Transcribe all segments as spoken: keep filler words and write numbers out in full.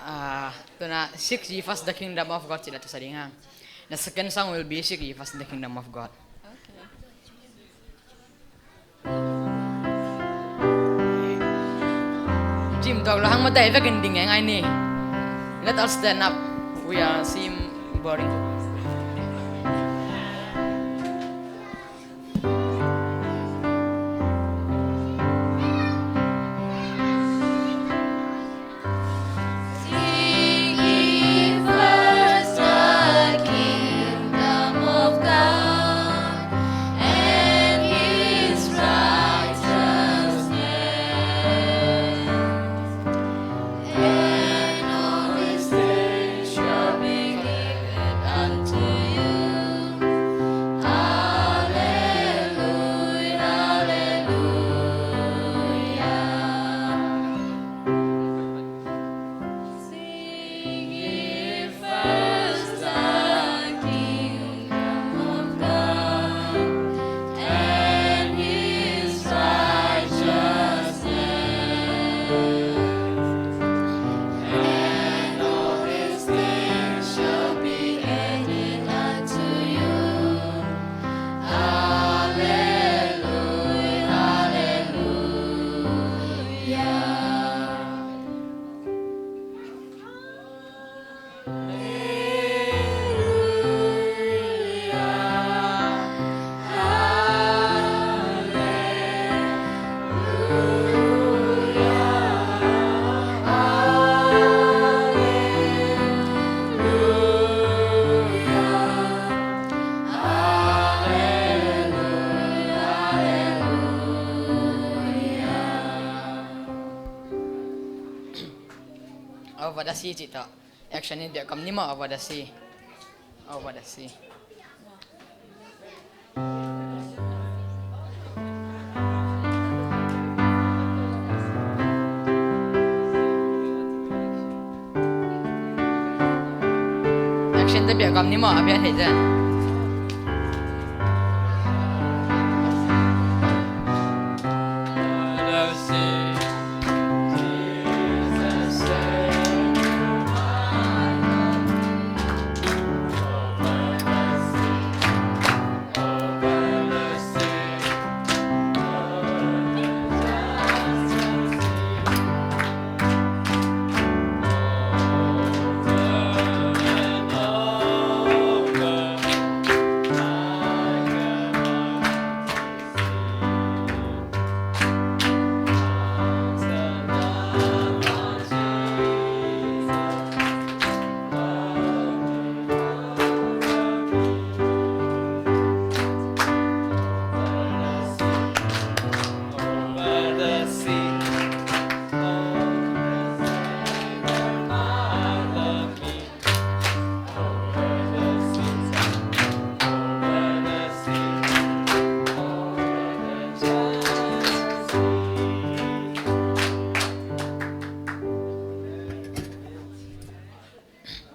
Ah, tu-in ah, Seek Ye First the Kingdom of God ci-in ah tu sa ding hang. The second song will be Seek Ye First the Kingdom of God. Cimtuak lo hang, mate, vekin ding ngai ni. Let us stand up. We are seem boring. Seek ye first the kingdom of God and his righteousness, and all these things shall be given unto you. Hallelujah, hallelujah. Seek ye first the kingdom of God and his righteousness, and all these things shall be added unto you. Hallelujah, hallelujah. Over the Sea cih tawh. Action in biakam ni maw, Over the Sea. Over the Sea. Action tawh biakam ni maw, a bia thei zen.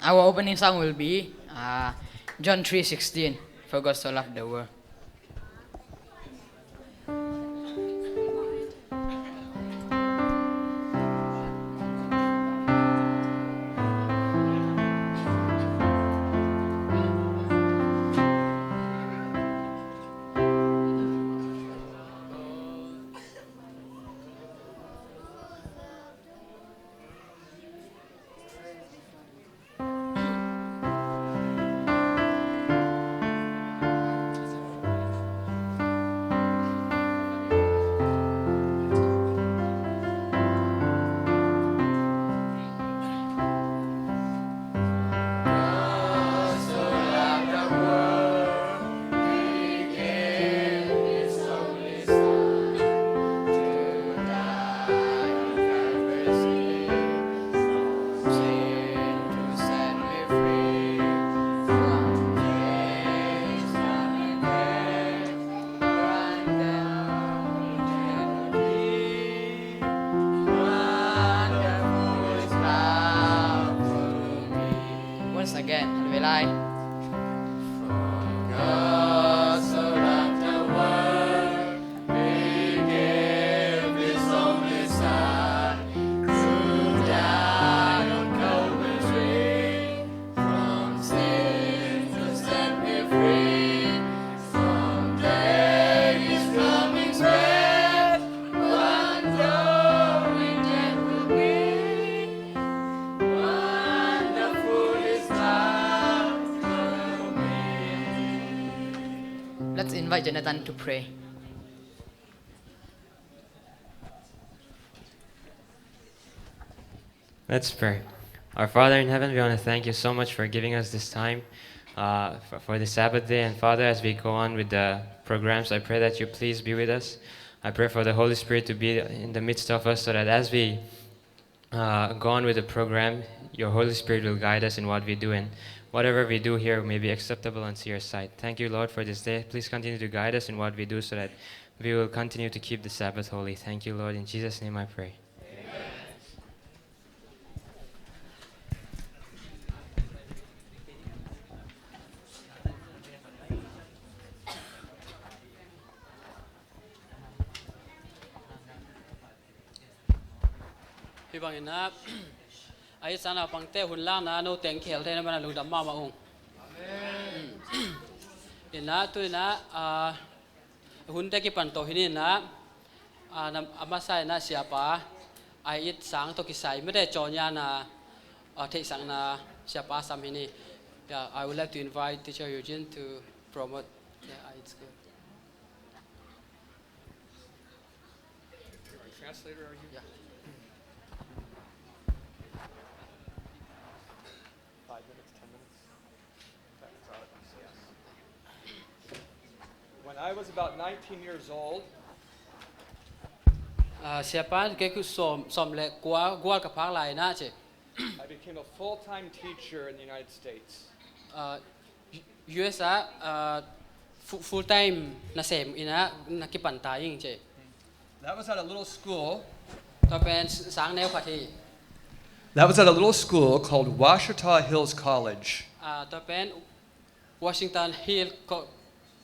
Our opening song will be, uh, John three sixteen, "For God so loved the world." Once again, halfway line. For God so loved the world, He gave His only Son to die on Calvary. Invite Jonathan to pray. Let's pray. Our Father in heaven, we want to thank you so much for giving us this time, uh, for, for the Sabbath day. And Father, as we go on with the programs, I pray that you please be with us. I pray for the Holy Spirit to be in the midst of us, so that as we uh, go on with the program, your Holy Spirit will guide us in what we do, and whatever we do here may be acceptable unto your sight. Thank you, Lord, for this day. Please continue to guide us in what we do, so that we will continue to keep the Sabbath holy. Thank you, Lord. In Jesus' name I pray. Hih bangin ah, a it sang naupangte hun lakna no teng kihel thei na mana lungdam mahmah ung. Amen. Ina tu ina, ah, hunte kipan to hi ni ina, ah, nam, a masa ina siapa a it sang to kisai mede cawnya na, ah, theihsakna siapa sam hi ni. Yeah, I would like to invite Teacher Eugene to promote the I it school. Translator, are you? Yeah. Five minutes, ten minutes? That's all it is, yes. When I was about nineteen years old, ah, siapa kei ku sawm, sawm le kua gual ka phak lai na ci. I became a full-time teacher in the United States. Ah, U S ah, ah, fu-, full time nasem ina na kipan ta ing ci. That was at a little school. Tua pen s-, sang neu khat hi. That was at a little school called Washita Hills College. Ah, tua pen Washington Hill Co-,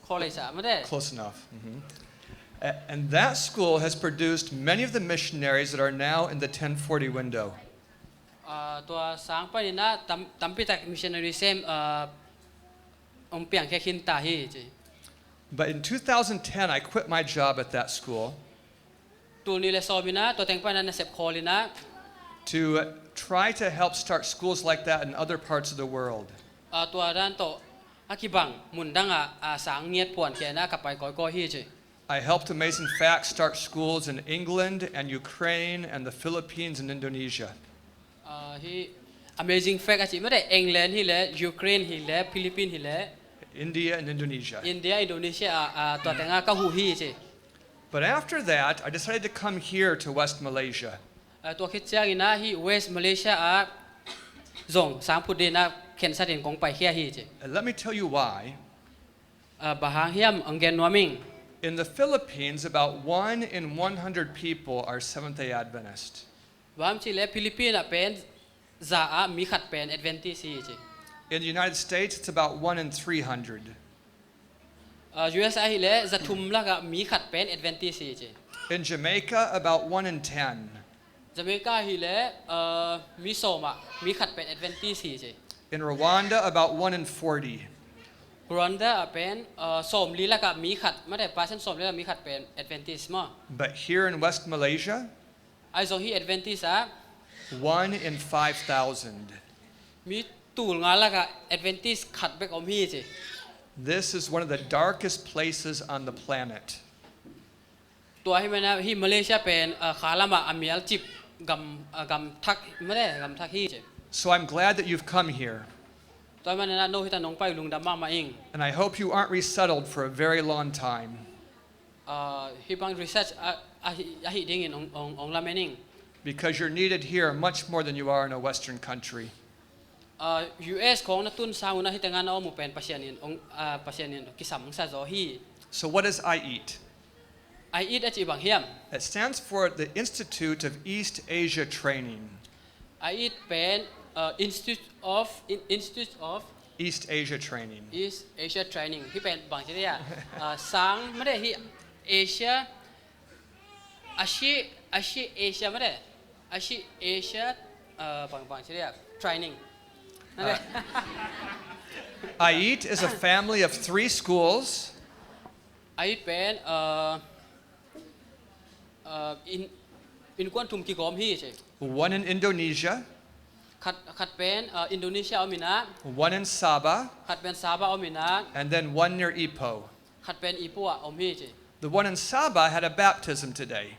College ah, mate. Close enough. Mm-hmm. A-, and that school has produced many of the missionaries that are now in the ten forty window. Ah, tua sang panin ah tam, tampi tak missionary sem, ah, hong piangkhia khin ta hi ci. But in two thousand ten, I quit my job at that school. Tul nih le sawm in ah, tua teng pan ah nasep khawl in ah, to, uh, try to help start schools like that in other parts of the world. Ah, tua dan tawh a kibang mun dang ah, ah, sang ngiat puankhia in ah ka pai kawikawi hi ci. I helped Amazing Facts start schools in England and Ukraine and the Philippines and Indonesia. Ah, hih Amazing Facts a cih mate England hi le, Ukraine hi le, Philippines hi le, India and Indonesia. India, Indonesia ah, ah, tua teng ah ka huh hi ci. But after that, I decided to come here to West Malaysia. Ah, tua khit ciangin ah hih West Malaysia ah zong sang phut dingin ah khensat in kong paikhia hi ci. And let me tell you why. Ah, bang hang hiam hong gen nuam ing. In the Philippines, about one in one hundred people are Seventh-day Adventist. Bang hang hiam cih leh Philippines ah pen za ah mi khat pen Adventist hi ci. In the United States, it's about one in three hundred. Ah, U S ah hi leh za thum lak ah mi khat pen Adventist hi ci. In Jamaica, about one in ten. Jamaica hi leh, ah, mi sawm ah mi khat pen Adventist hi ci. In Rwanda, about one in forty. Rwanda ah pen, ah, sawmli lak ah mi khat, mate, percent sawmli lak ah mi khat pen Adventist maw. But here in West Malaysia, ahi zong hih Adventist ah, one in five thousand. Mi tul nga lak ah Adventist khat bek om hi ci. This is one of the darkest places on the planet. Tua ahih manin ah hih Malaysia pen, ah, khalam ah a mial cip gam, ah, gam thak, mate, gam thak hi ci. So I'm glad that you've come here. Tua ahih manin ah no hih tan nong pai uh lungdam mahmah ing. And I hope you aren't resettled for a very long time. Ah, hih bang resettlement, ah, ahi, ahi dingin hong, hong, hong lamen ing. Because you're needed here much more than you are in a Western country. Ah, U S khawng na tun sang un ah hih tengah na om uh pen Pasian in hong, ah, Pasian in kisam hong sa zaw hi. So what is I E A T? I E A T a cih bang hiam? It stands for the Institute of East Asia Training. I E A T pen, ah, Institute of, In-, Institute of East Asia Training. East Asia Training. Hih pen bang ci dia? Ah, sang, mate, hih Asia, Asia, Asia, Asia, mate. Asia, Asia, ah, bang, bang ci dia? Training. Uh, I E A T is a family of three schools. I E A T pen, ah, ah, in, innkuan thum kigawm hi ci. One in Indonesia. Khat, khat pen, ah, Indonesia om in ah. One in Sabah. Khat pen Sabah om in ah. And then one near Ipoh. Khat pen Ipoh ah om hi ci. The one in Sabah had a baptism today.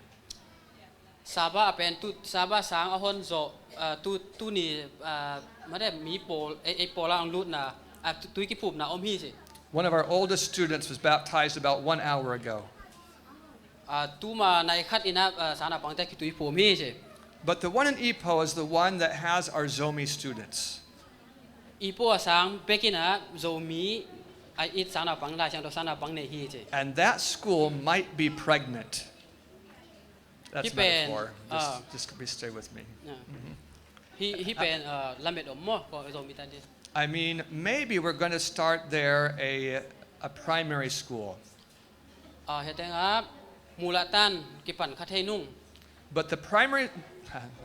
Sabah a pen tu, Sabah sang a hon zawh, ah, tu, tuni, ah, mate mi pawl, ei, ei pawl a ang lutna, ah, tu, tui kiphupna om hi ci. One of our oldest students was baptized about one hour ago. Ah, tuma nai khat in ah, ah, sangnaupangte kitui phum hi ci. But the one in Ipoh is the one that has our Zomi students. Ipoh a sang bek in ah Zomi a it sangnaupang, Lai Siangtho sangnaupang nei hi ci. And that school might be pregnant. That's a metaphor. Just, ah, just be, stay with me. Ah. Hi, hi pen, ah, lamet om maw, ko Zomi tan di. I mean, maybe we're gonna start there a, a primary school. Ah, hi teng ah mulatan kipan kha thei nung. But the primary,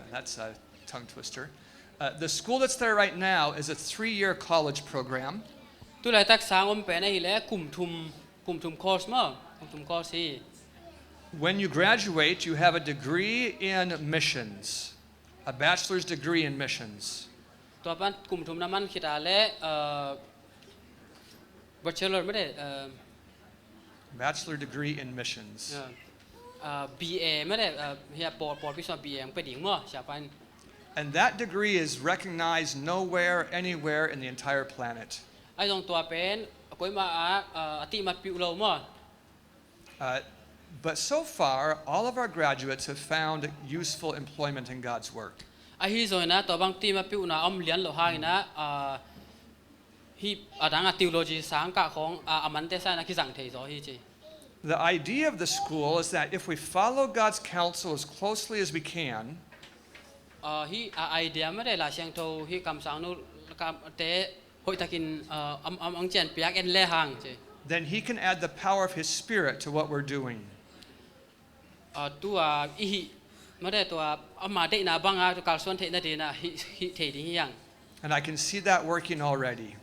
that's a tongue twister. Uh, the school that's there right now is a three-year college program. Tu laitak sang om pen ahih leh kum thum, kum thum course maw, kum thum course hi. When you graduate, you have a degree in missions, a bachelor's degree in missions. Tua pan kum thum na man khit a leh, ah, bachelor mate, ah, bachelor degree in missions. Ah, ah, B A mate, ah, hi a pawl, pawlpi sung B A ang pe ding maw, sia pan. And that degree is recognized nowhere, anywhere in the entire planet. Ahi zong tua pen koima ah, ah, a tihmat piu lo maw. Uh, but so far, all of our graduates have found useful employment in God's work. Ahi zongin ah tua bang tihmat piuna om lian lo hangin ah, ah, hi a dang a theology sang kah khong, ah, a mante sang in ah kizang thei zaw hi ci. The idea of the school is that if we follow God's counsel as closely as we can, ah, hi a idea mate Lai Siangtho hi kamsangnu kamte hoihtakin, ah, am, am, ang cian piak en le hang ci. Then he can add the power of his spirit to what we're doing. Ah, tua i hih mate tua ama deihna banga tua kalsuan theihna dina hih, hih thei ding hi hang. And I can see that working already.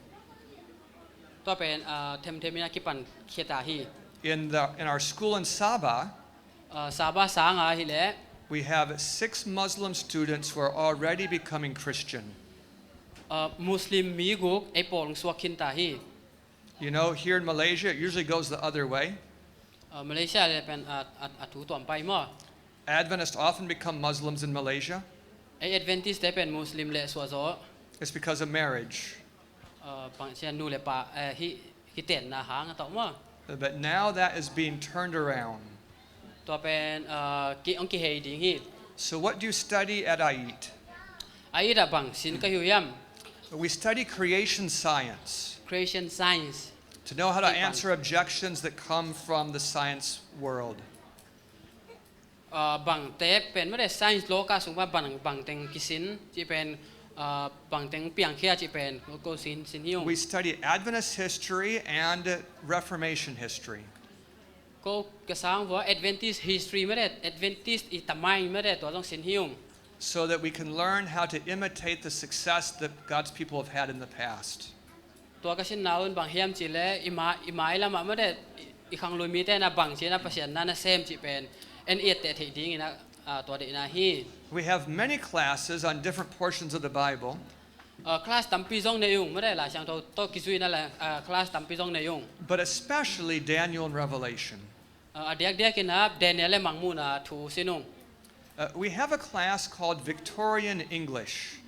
Tua pen, ah, themthem in a kipan khia ta hi. In the, in our school in Sabah, ah, Sabah sanga hi leh, we have six Muslim students who are already becoming Christian. Ah, Muslim mi guk ei pawl suak khin ta hi. You know, here in Malaysia, it usually goes the other way. Ah, Malaysia le pen, ah, ah, a thu tuam pai maw. Adventists often become Muslims in Malaysia. Ei Adventist te pen Muslim le suah zaw. It's because of marriage. Ah, bang sia nu le pa, eh, hi, hi tenna hang a tawh maw. But now that is being turned around. Tua pen, ah, ki, ong kihei ding hi. So what do you study at AIT? AIT ah bang sin ka hi uh hiam? We study creation science. Creation science. To know how to answer objections that come from the science world. Ah, bangte pen mate science law ka sung pa bang, bangteng kisin cih pen, ah, bangteng piangkhia cih pen ko, ko sin, sin hi ung. We study Adventist history and Reformation history. Ko ka sang vua Adventist history mate, Adventist i tamai mate tua zong sin hi ung. So that we can learn how to imitate the success that God's people have had in the past. Tua ka sinna un bang hiam cih leh i mai, i mai lamah mate i, i khanglui mite na bang cih na Pasian na na sem cih pen en i etteh theih dingin a, ah, tua deihna hi. We have many classes on different portions of the Bible. Ah, class tampi zong nei ung mate Lai Siangtho tawh kizuihna la, ah, class tampi zong nei ung. But especially Daniel and Revelation. Ah, a diakdiakin ah Daniel le Mangmuhna thu sin ung. Uh, we have a class called Victorian English.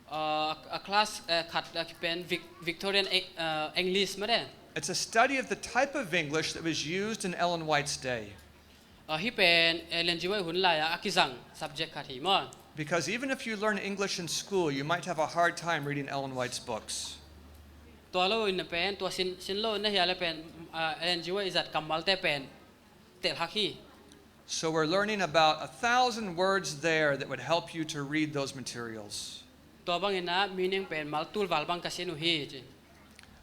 Ah, a class, eh, khat, ah, kipen Vic-, Victorian Eng-, ah, English mate. It's a study of the type of English that was used in Ellen White's day. Ah, hi pen, eh, Ellen G. White hun lai-a a kizang subject khat hi maw. Because even if you learn English in school, you might have a hard time reading Ellen White's books. Tua lo in pen, tua sin, sin lo in na hia le pen, ah, Ellen G. White i zat kammalte pen telhak hi. So we're learning about a thousand words there that would help you to read those materials. Tua bangin ah meaning pen mal tulval bang ka sin uh hi ci.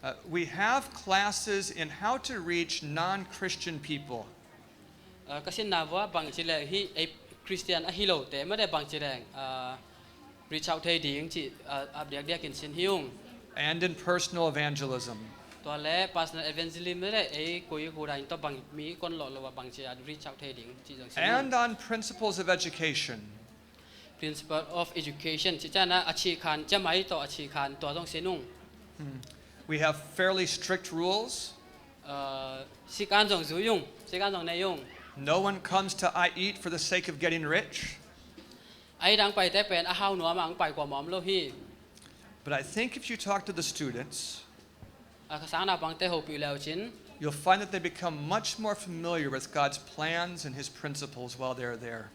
Uh, we have classes in how to reach non-Christian people. Ah, ka sinna vua bangci leng hi ei Christian ahi lote mate bangci leng, ah, reach out thei ding cih, ah, a diakdiakin sin hi ung. And in personal evangelism. Tua le personal evangelism mate ei koi kuda in tua bang mi kon lawh lo a bangci a reach out thei ding cih zong sin hi ung. And on principles of education. Principle of education cih ciangin a, a cih khan, ciamai tawh a cih khan tua zong sin ung. Hmm. We have fairly strict rules. Uh, sikan zong zui ung, sikan zong nei ung. No one comes to I Eat for the sake of getting rich. A i dang paite pen a hau nuam a ang pai kuamah om lo hi. But I think if you talk to the students, a ka sang naupangte hopih leu cin, you'll find that they become much more familiar with God's plans and His principles while they're there.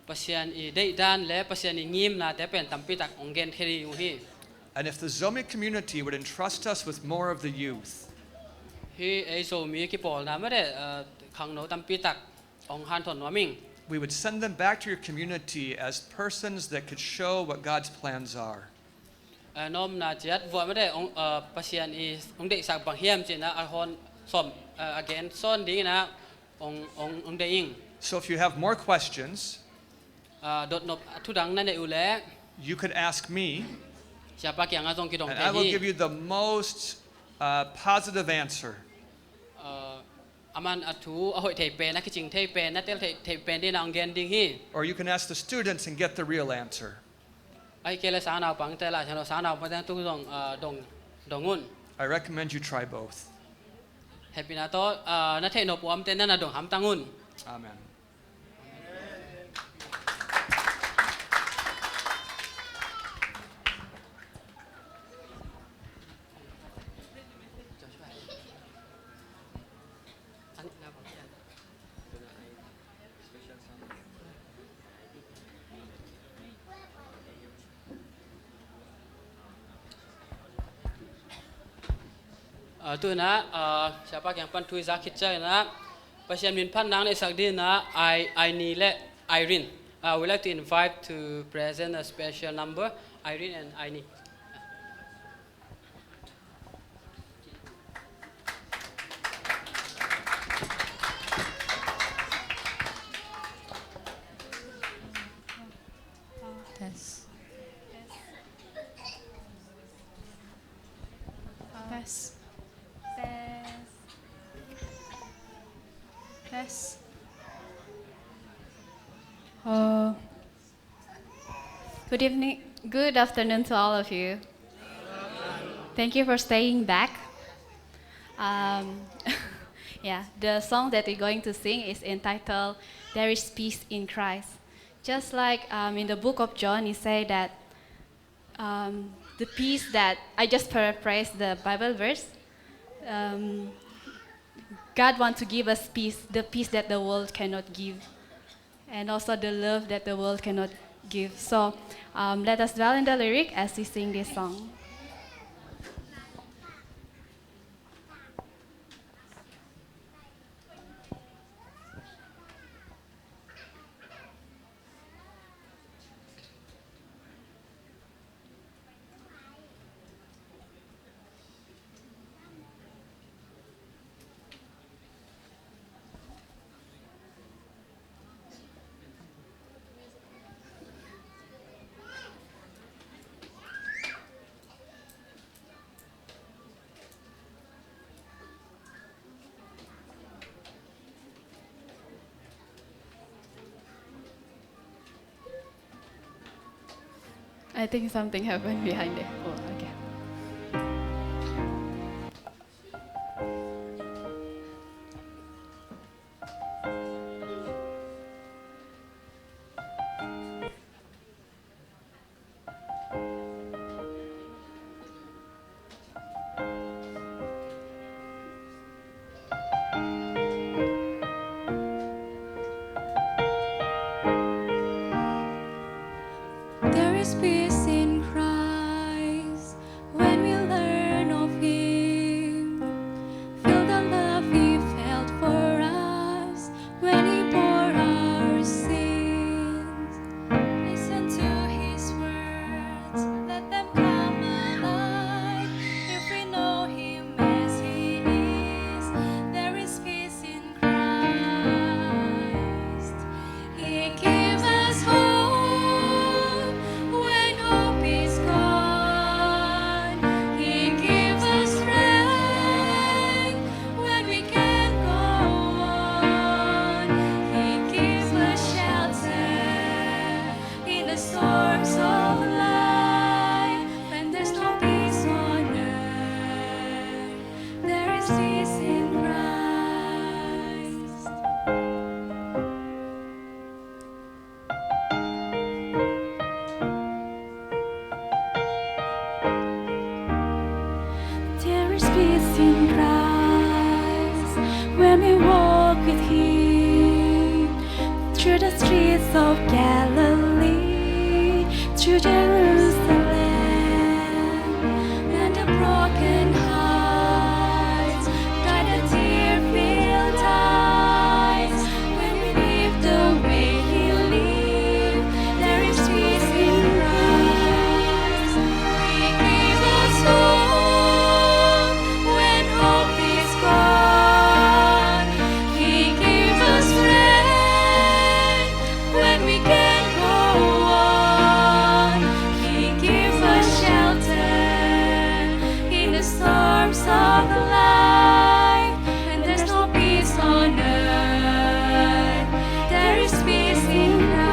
Pasian i deihdan le Pasian i ngimnate pen tampi tak hong genkhia ding uh hi. And if the Zomi community would entrust us with more of the youth, hi ei Zomi kipawlna mah de, uh, khangno tampi tak hong hanthawn nuam ing. We would send them back to your community as persons that could show what God's plans are. Uh, nomna ciat vuah mah de hong, uh, Pasian i hong deihsak bang hiam cihna a hon som, uh, a gen sawn dingin a hong, hong, hong deih ing. So if you have more questions, uh, dotnop a thudang na neih uh leh, you could ask me, siapa kiangah zong kidong thei hi. And I will give you the most, uh, positive answer. Uh, aman a thu a hoih thei pen, a kicing thei pen, na tel thei, thei pen dingin a hong gen ding hi. Or you can ask the students and get the real answer. Ahih kei leh sang naupangte lah, sang naupangte tung zong, ah, dong, dong un. I recommend you try both. Hehpihna tawh, ah, na theih nop uh omte na na dong hamtang un. Amen. Ah, tu-in ah, ah, siapa kiang pan thu i za khit ciangin ah, Pasian min phat nang neihsak dingin ah, Ai, Aini le Irene. Ah, we'd like to invite to present a special number, Irene and Aini. Test. Test. Test. Test. Oh. Good evening, good afternoon to all of you. Thank you for staying back. Um, yeah, the song that we're going to sing is entitled There Is Peace in Christ. Just like, um, in the book of John, it said that, um, the peace that, I just paraphrase the Bible verse, um, God wants to give us peace, the peace that the world cannot give, and also the love that the world cannot give. So, um, let us dwell in the lyric as we sing this song. I think something happened behind the phone. Okay. There is peace in Christ. In Christ, when we walk with Him through the streets of Galilee, through Jerusalem, and the broken hearts, by the tear-filled eyes, when we live the way He lived, there is peace in Christ. He gave us hope when hope is gone. He gave us strength when we can go on. He gave us shelter in the storms of life. When there's no peace on earth, there is peace in Christ.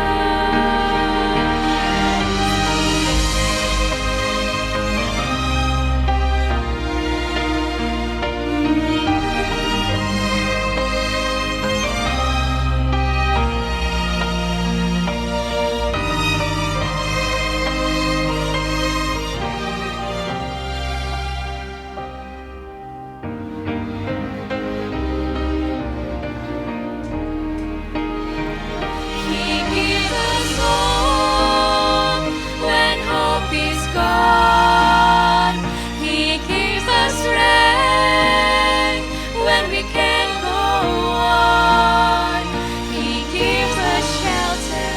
He gives us hope when hope is gone. He gives us strength when we can go on. He gives us shelter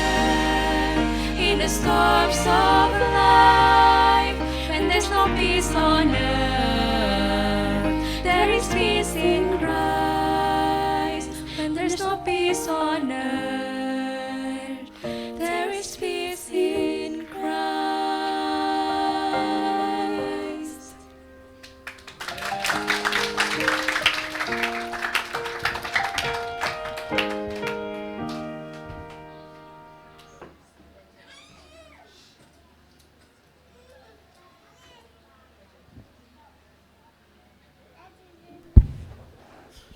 in the storms of life. When there's no peace on earth, there is peace in Christ. When there's no peace on earth, there is peace in Christ.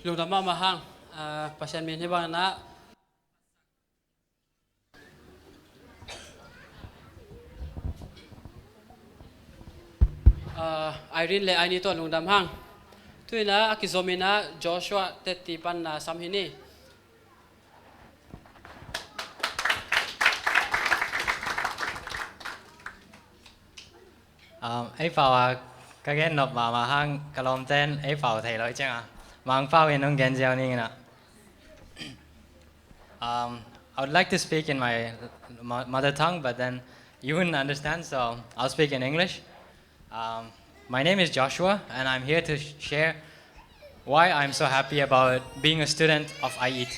Lungdam mahmah hang, ah, Pasian min hi bangin ah, ah, Irene le Aini tawh lungdam hang. Tu-in ah a kizom in ah Joshua Tetti pan na sam hi ni. Um, ei pau a ka gen nop mahmah hang ka lawmte'n ei pau thei lo ciang a Mangpau in hong gen ziau ning in ah. Um, I would like to speak in my mo-, mother tongue, but then you wouldn't understand, so I'll speak in English. Um, my name is Joshua, and I'm here to sh-, share why I'm so happy about being a student of I E T.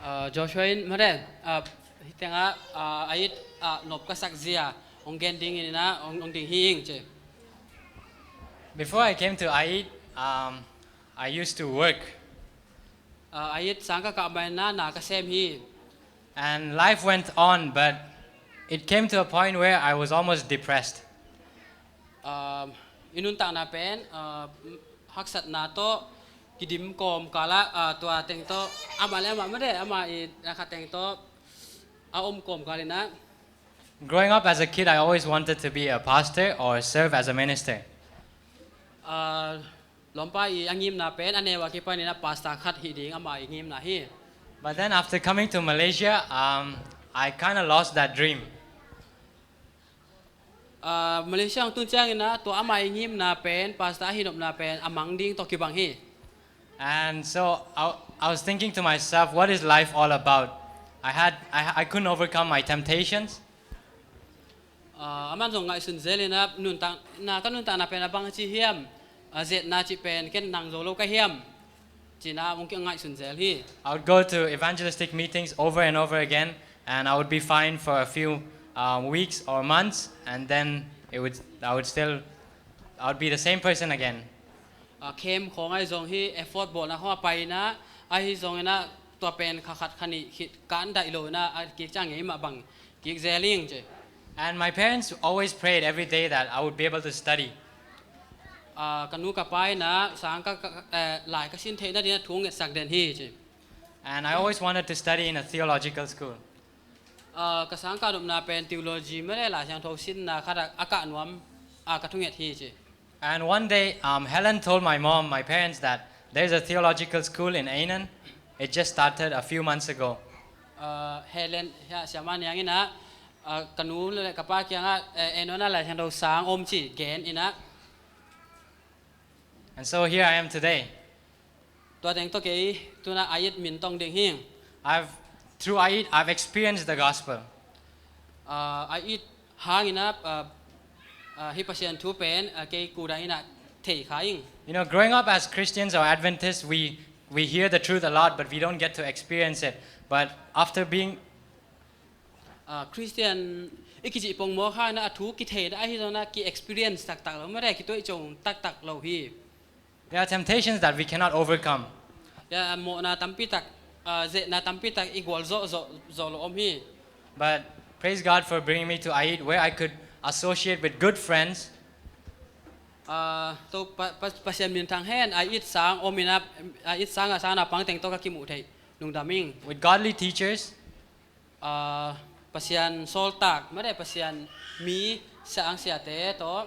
Uh, Joshua in mare, uh, hi tengah, uh, I E T, uh, nop ka sak zia hong gen ding in ah, hong, hong ding hi ing ci. Before I came to I E T, um, I used to work. Uh, I E T sang ka kah ma-in ah na ka sem hi. And life went on, but it came to a point where I was almost depressed. Um, i nuntakna pen, uh, haksatna tawh kidim kawmkal ah, uh, tua teng tawh, amah le amah mare, amah i na khat teng tawh a om kawmkal in ah. Growing up as a kid, I always wanted to be a pastor or serve as a minister. Uh, lawmpa i a ngimna pen a neu a kipan in ah pastor khat hih ding amah i ngimna hi. But then after coming to Malaysia, um, I kinda lost that dream. Ah, Malaysia hong tun ciangin ah tua amah i ngimna pen, pastor a hi nopna pen a mang ding tawh kibang hi. And so I, I was thinking to myself, "What is life all about?" I had, I, I couldn't overcome my temptations. Ah, aman zong ngaihsun zel in ah, nuntak, na ka nuntakna pen a bang ci hiam, a zetna cih pen ken nang zo lo ka hiam, ci-in ah hong ngaihsun zel hi. I would go to evangelistic meetings over and over again, and I would be fine for a few, um, weeks or months, and then it would, I would still, I would be the same person again. Ah, camp khawng ahi zong hi, effort bawlna khawng a pai in ah, ahi zongin ah tua pen kha khat kha nih khit kan daih lo in ah, a kik ciang ngei mah bang kik zel ing ci. And my parents always prayed every day that I would be able to study. Ah, ka nu ka pa in ah sang ka, ka, eh, lai ka sin theih nading ah thu ngetsak den hi ci. And I always wanted to study in a theological school. Ah, ka sang ka nopna pen theology mare, Lai Siangtho sinna khat ah a kah nuam, ah, ka thunget hi ci. And one day, um, Helen told my mom, my parents, that there's a theological school in Anan. It just started a few months ago. Uh, Helen, ya, siama niang in ah, uh, ka nu le ka pa kiangah, eh, Anan ah Lai Siangtho sang om ci gen in ah. And so here I am today. Tua teng tawh kei tu-in ah Ait min tong ding hi. I've, through Ait, I've experienced the gospel. Uh, Ait hangin ah, uh, uh, hih Pasian thu pen, uh, kei kudang in ah thei kha ing. You know, growing up as Christians or Adventists, we, we hear the truth a lot, but we don't get to experience it. But after being Ah, Christian i kicih pongmawk hangin ah a thu kitheina ahi zongin ah ki-experience taktak lo, mare kituaih cong taktak lo hi. There are temptations that we cannot overcome. Ya, mawhna tampi tak, ah, zehna tampi tak i gual zawh, zawh, zawh lo om hi. But praise God for bringing me to Ait, where I could associate with good friends. Ah, to pa, pa, Pasian minthang hen, Ait sang om in ah, Ait sang ah sang naupang teng tawh ka kimuh theih lungdam ing. With godly teachers. Ah, Pasian sawltak, mare Pasian mi siangsiate tawh.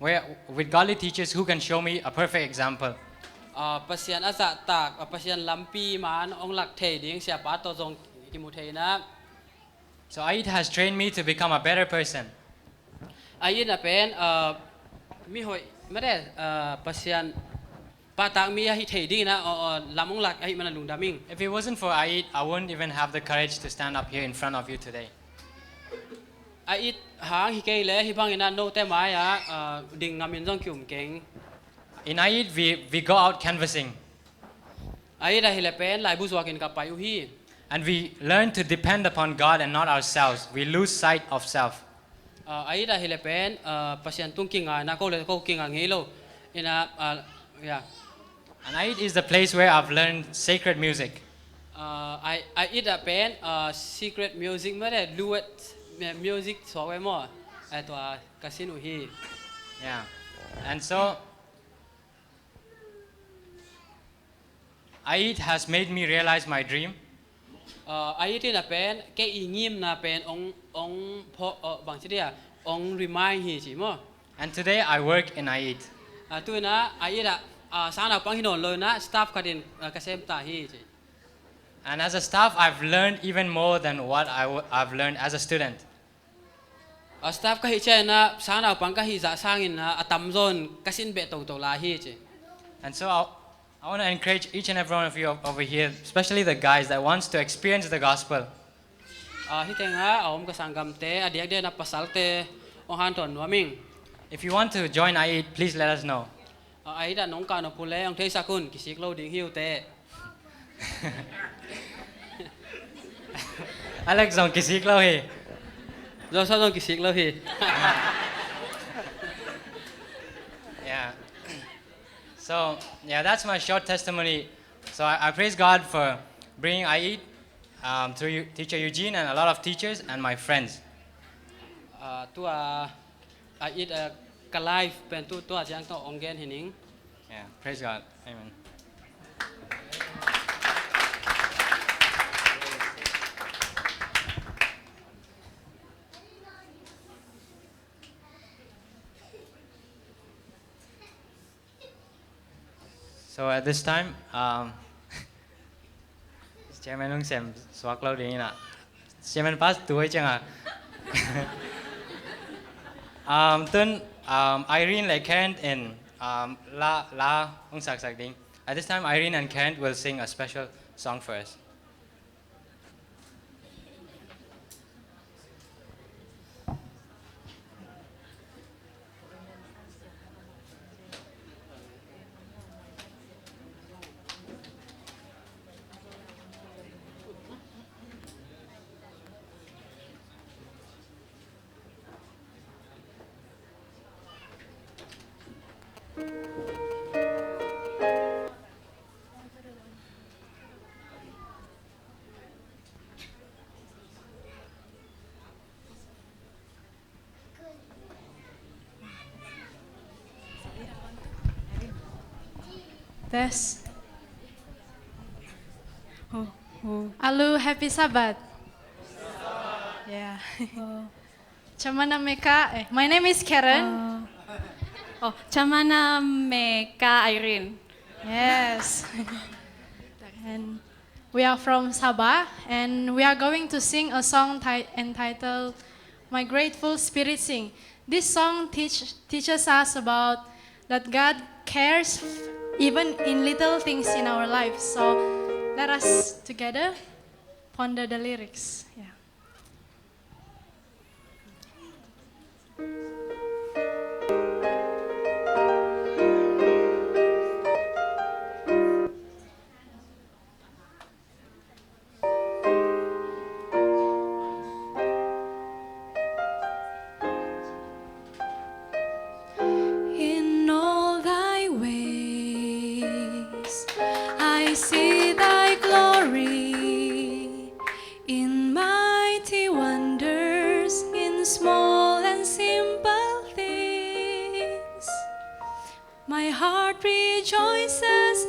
Where, with godly teachers who can show me a perfect example. Ah, Pasian a zahtak, ah, Pasian lampi man hong lak thei ding siapa tawh zong kimu thei in ah. So Ait has trained me to become a better person. Ait in ah pen, ah, mihoih, mare, ah, Pasian pahtak mi ahi thei dingin ah, aw, aw, lam hong lak ahih manin lungdam ing. If it wasn't for Ait, I wouldn't even have the courage to stand up here in front of you today. Ait hang hi kei leh hih bangin ah note mai-ah, ah, ding ngamin zong ki-um keng. In Ait, we, we go out canvassing. Ait ah hi leh pen laibu zuakin ka pai uh hi. And we learn to depend upon God and not ourselves. We lose sight of self. Ah, Ait ah hi leh pen, ah, Pasian tung kinga in ah, ko le ko kinga ngei lo. In ah, ah, ya. And Ait is the place where I've learned sacred music. Ah, Ait, Ait ah pen, ah, secret music mah le, duet, eh, music suak ve maw. Ai, tua ka sin uh hi. Yeah. And so, Ait has made me realize my dream. Ah, Ait in ah pen, kei i ngimna pen hong, hong pho, ah, bangci dia, hong remind hi ci maw. And today I work in Ait. Ah, tu-in ah, Ait ah, ah, sangnaupang hi nawn lo-in ah, staff khatin, ah, ka sem ta hi ci. And as a staff, I've learned even more than what I w-, I've learned as a student. A staff ka hih ciangin ah, sangnaupang ka hih zah sangin ah, a tamzaw in ka sin beh toto lai hi ci. And so I, I wanna encourage each and every one of you o-, over here, especially the guys that wants to experience the gospel. Ah, hih tengah a om ka sanggamte, a diakdiak in ah pasalte hong hanthawn nuam ing. If you want to join Ait, please let us know. Ah, Ait ah nong kah nop uh leh hong theisak un, kisik lo ding hi uh teh. Alex zong kisik lo hi. Joseph zong kisik lo hi. Yeah. So, yeah, that's my short testimony. So I, I praise God for bringing Ait, um, through Eu-, teacher Eugene and a lot of teachers and my friends. Ah, tua Ait, ah, ka life pen tu, tua ciang tawh hong gen hi ning. Yeah, praise God. Amen. So at this time, um, Chairman hong sem suak lo ding in ah. Chairman pass tu hi ciang a. Um, tun, um, Irene le Kent in, um, la, la hong saksak ding. At this time, Irene and Kent will sing a special song for us. Test. Oh, oh. Alu, happy Sabbath. Yeah. Oh. Chamana Meka. Eh, my name is Karen. Uh, oh, Chamana Meka Irene. Yes. And we are from Sabah, and we are going to sing a song ti- entitled My Grateful Spirit Sing. This song teach- teaches us about that God cares even in little things in our life. So let us together ponder the lyrics. Yeah. In all thy ways, I see thy glory, in mighty wonders, in small and simple things. My heart rejoices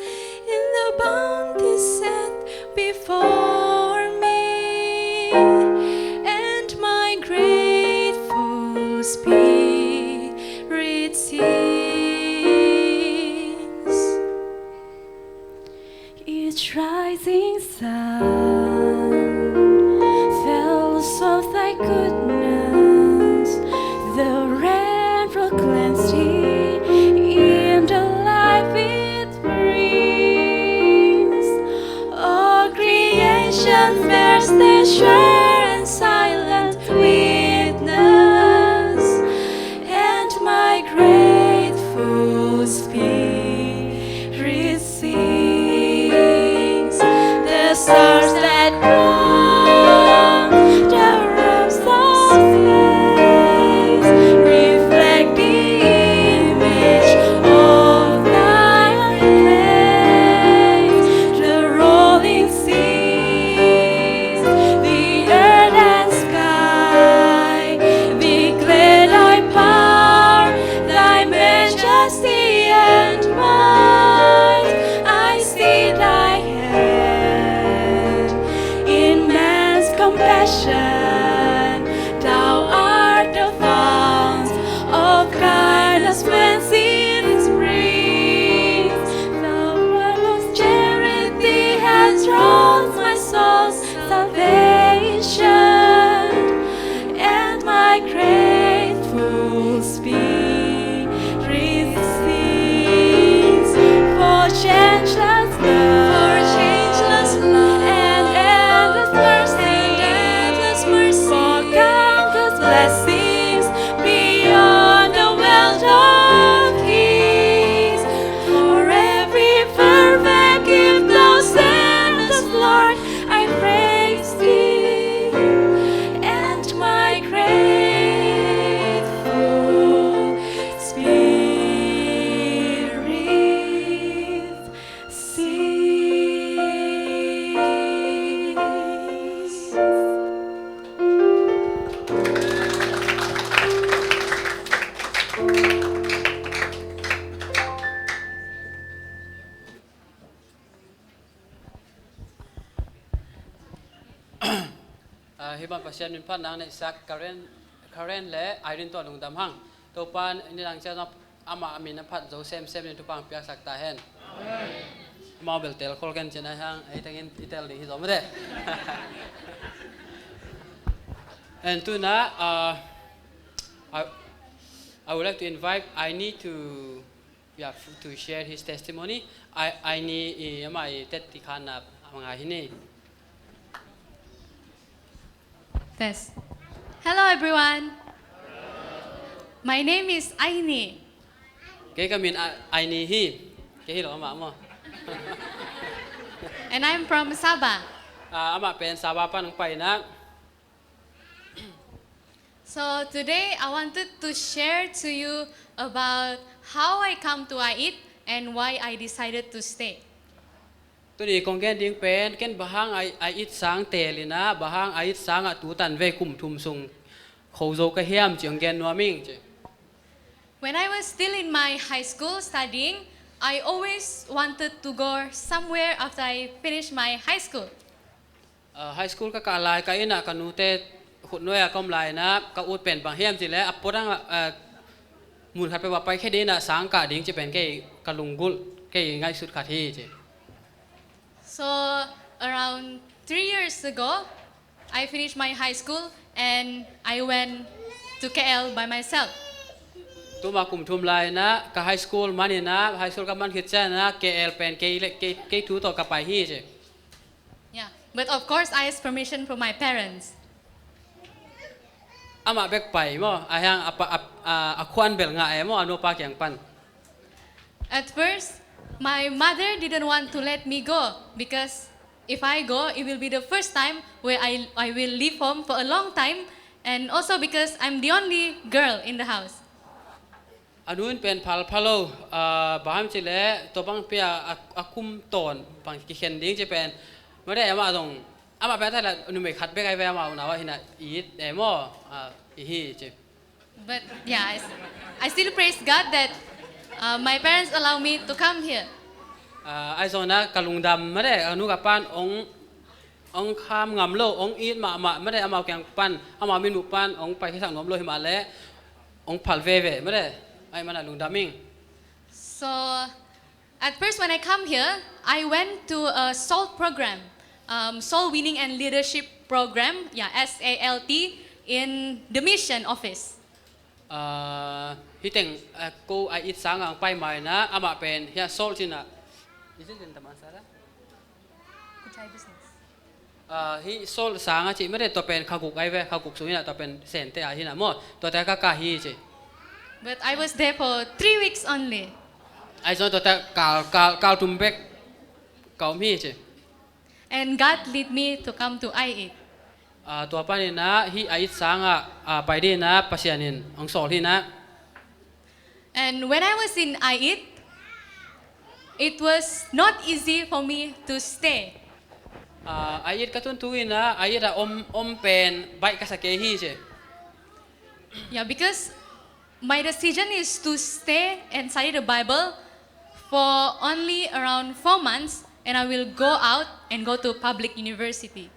in the bounty set before me, and my grateful spirit sings. Each rising sun tells of thy goodness. The rain proclaims thee in the life it brings. All creation bears their sure and silent witness, and my grateful spirit sings. The stars that crown the realms of space reflect the image of thy grace. The rolling seas, the earth and sky declare thy power, thy majesty and might. I see thy hand, immense compassion. Thou art the fount of kindness whence it springs. Thou, whose charity has wrought my soul's salvation, and my grateful spirit sings. For changeless love, for changeless love, and endless mercy, and endless mercy, for countless blessings beyond the wealth of kings. For every perfect gift thou sendest, Lord, I praise thee, and my grateful spirit sings. Ah, hih bang Pasian min phat nang neihsak Karen, Karen le Irene tawh lungdam hang. Topa nidang ciang amah min a phat zo semsem in Topa hong piaksak ta hen. Amau bel tel khol ken cin a hang, ei tengin i tel ding hi zo mate. And tuna, uh, I, I would like to invite Aini to, yeah, f- to share his testimony. I, Aini i amah i tet ti khan na amang a hi ni. Test. Hello, everyone. My name is Aini. Kei ka min a, Aini hi. Kei hi lo amah maw. And I'm from Sabah. Ah, amah pen Sabah pan ang pai na. So today I wanted to share to you about how I come to Ait and why I decided to stay. Tuni kong gen ding pen ken bang hang a, a it sang tel in a, bang hang a it sang a tu tan vei kum thum sung kho zo ka hiam ci hong gen nuam ing ci. When I was still in my high school studying, I always wanted to go somewhere after I finish my high school. Ah, high school ka kah lai ka inn ah ka nute Khutnuai a ka om lai-in ah ka ut pen bang hiam cih leh a puadang ah, eh, mun khat peuh ah paikhia dingin ah sang kah ding cih pen kei ka lunggulh, kei ngaihsut khat hi ci. So, around three years ago, I finished my high school and I went to K L by myself. Tuma kum thum lai-in ah ka high school man in ah, high school ka man khit ciangin ah K L pen kei le, kei, kei thu tawh ka pai hi ci. Yeah, but of course I asked permission from my parents. Amah bek pai maw, a hiang a pa, a, a, a khuan bel ngah e maw, a nu a pa kiang pan. At first, my mother didn't want to let me go because if I go, it will be the first time where I, I will leave home for a long time, and also because I'm the only girl in the house. A nu in pen phalphal lo, ah, bang hiam cih leh tua bang pi-a, a, a kum tawn bang kikhen ding cih pen. Mate amah zong, amah pen a thailak numei khat bek ahi ve, amah unau ah hi-in ah i it e maw, ah, i hi ci. But yeah, I, s- I still praise God that uh, my parents allow me to come here. Ah, ahi zongin ah ka lungdam mate, a nu ka pan ong, ong kham ngam lo, ong it mahmah mate, amau kiang pan, amau minmuh pan ong paikhiasak nuam lo hi mah leh ong phal veve mate, ahih manin ah lungdam ing. So, at first when I come here, I went to a SALT program, um, Soul Winning and Leadership Program, yeah, S A L T, in the mission office. Ah, hih teng, ah, ko a it sang ah pai ma-in ah, amah pen hiah SALT in ah. Is it in Damansara? Kuchai business. Ah, hih SALT sang a cih mate, tua pen kha guk ahi ve, kha guk sung in ah tua pen Sente ah hi-in ah maw, tuate ah ka kah hi ci. But I was there for three weeks only. Ahi zong tuate ah kal, kal, kal thum bek ka om hi ci. And God lead me to come to I eight. Ah, tua panin ah hih I eight sang ah, ah, pai dingin ah Pasian in ong sawl hi-in ah. And when I was in I eight, it was not easy for me to stay. Ah, I eight ka tun tu-in ah, I eight ah om, om pen baih ka sa kei hi ci. Yeah, because my decision is to stay and study the Bible for only around four months, and I will go out and go to public university.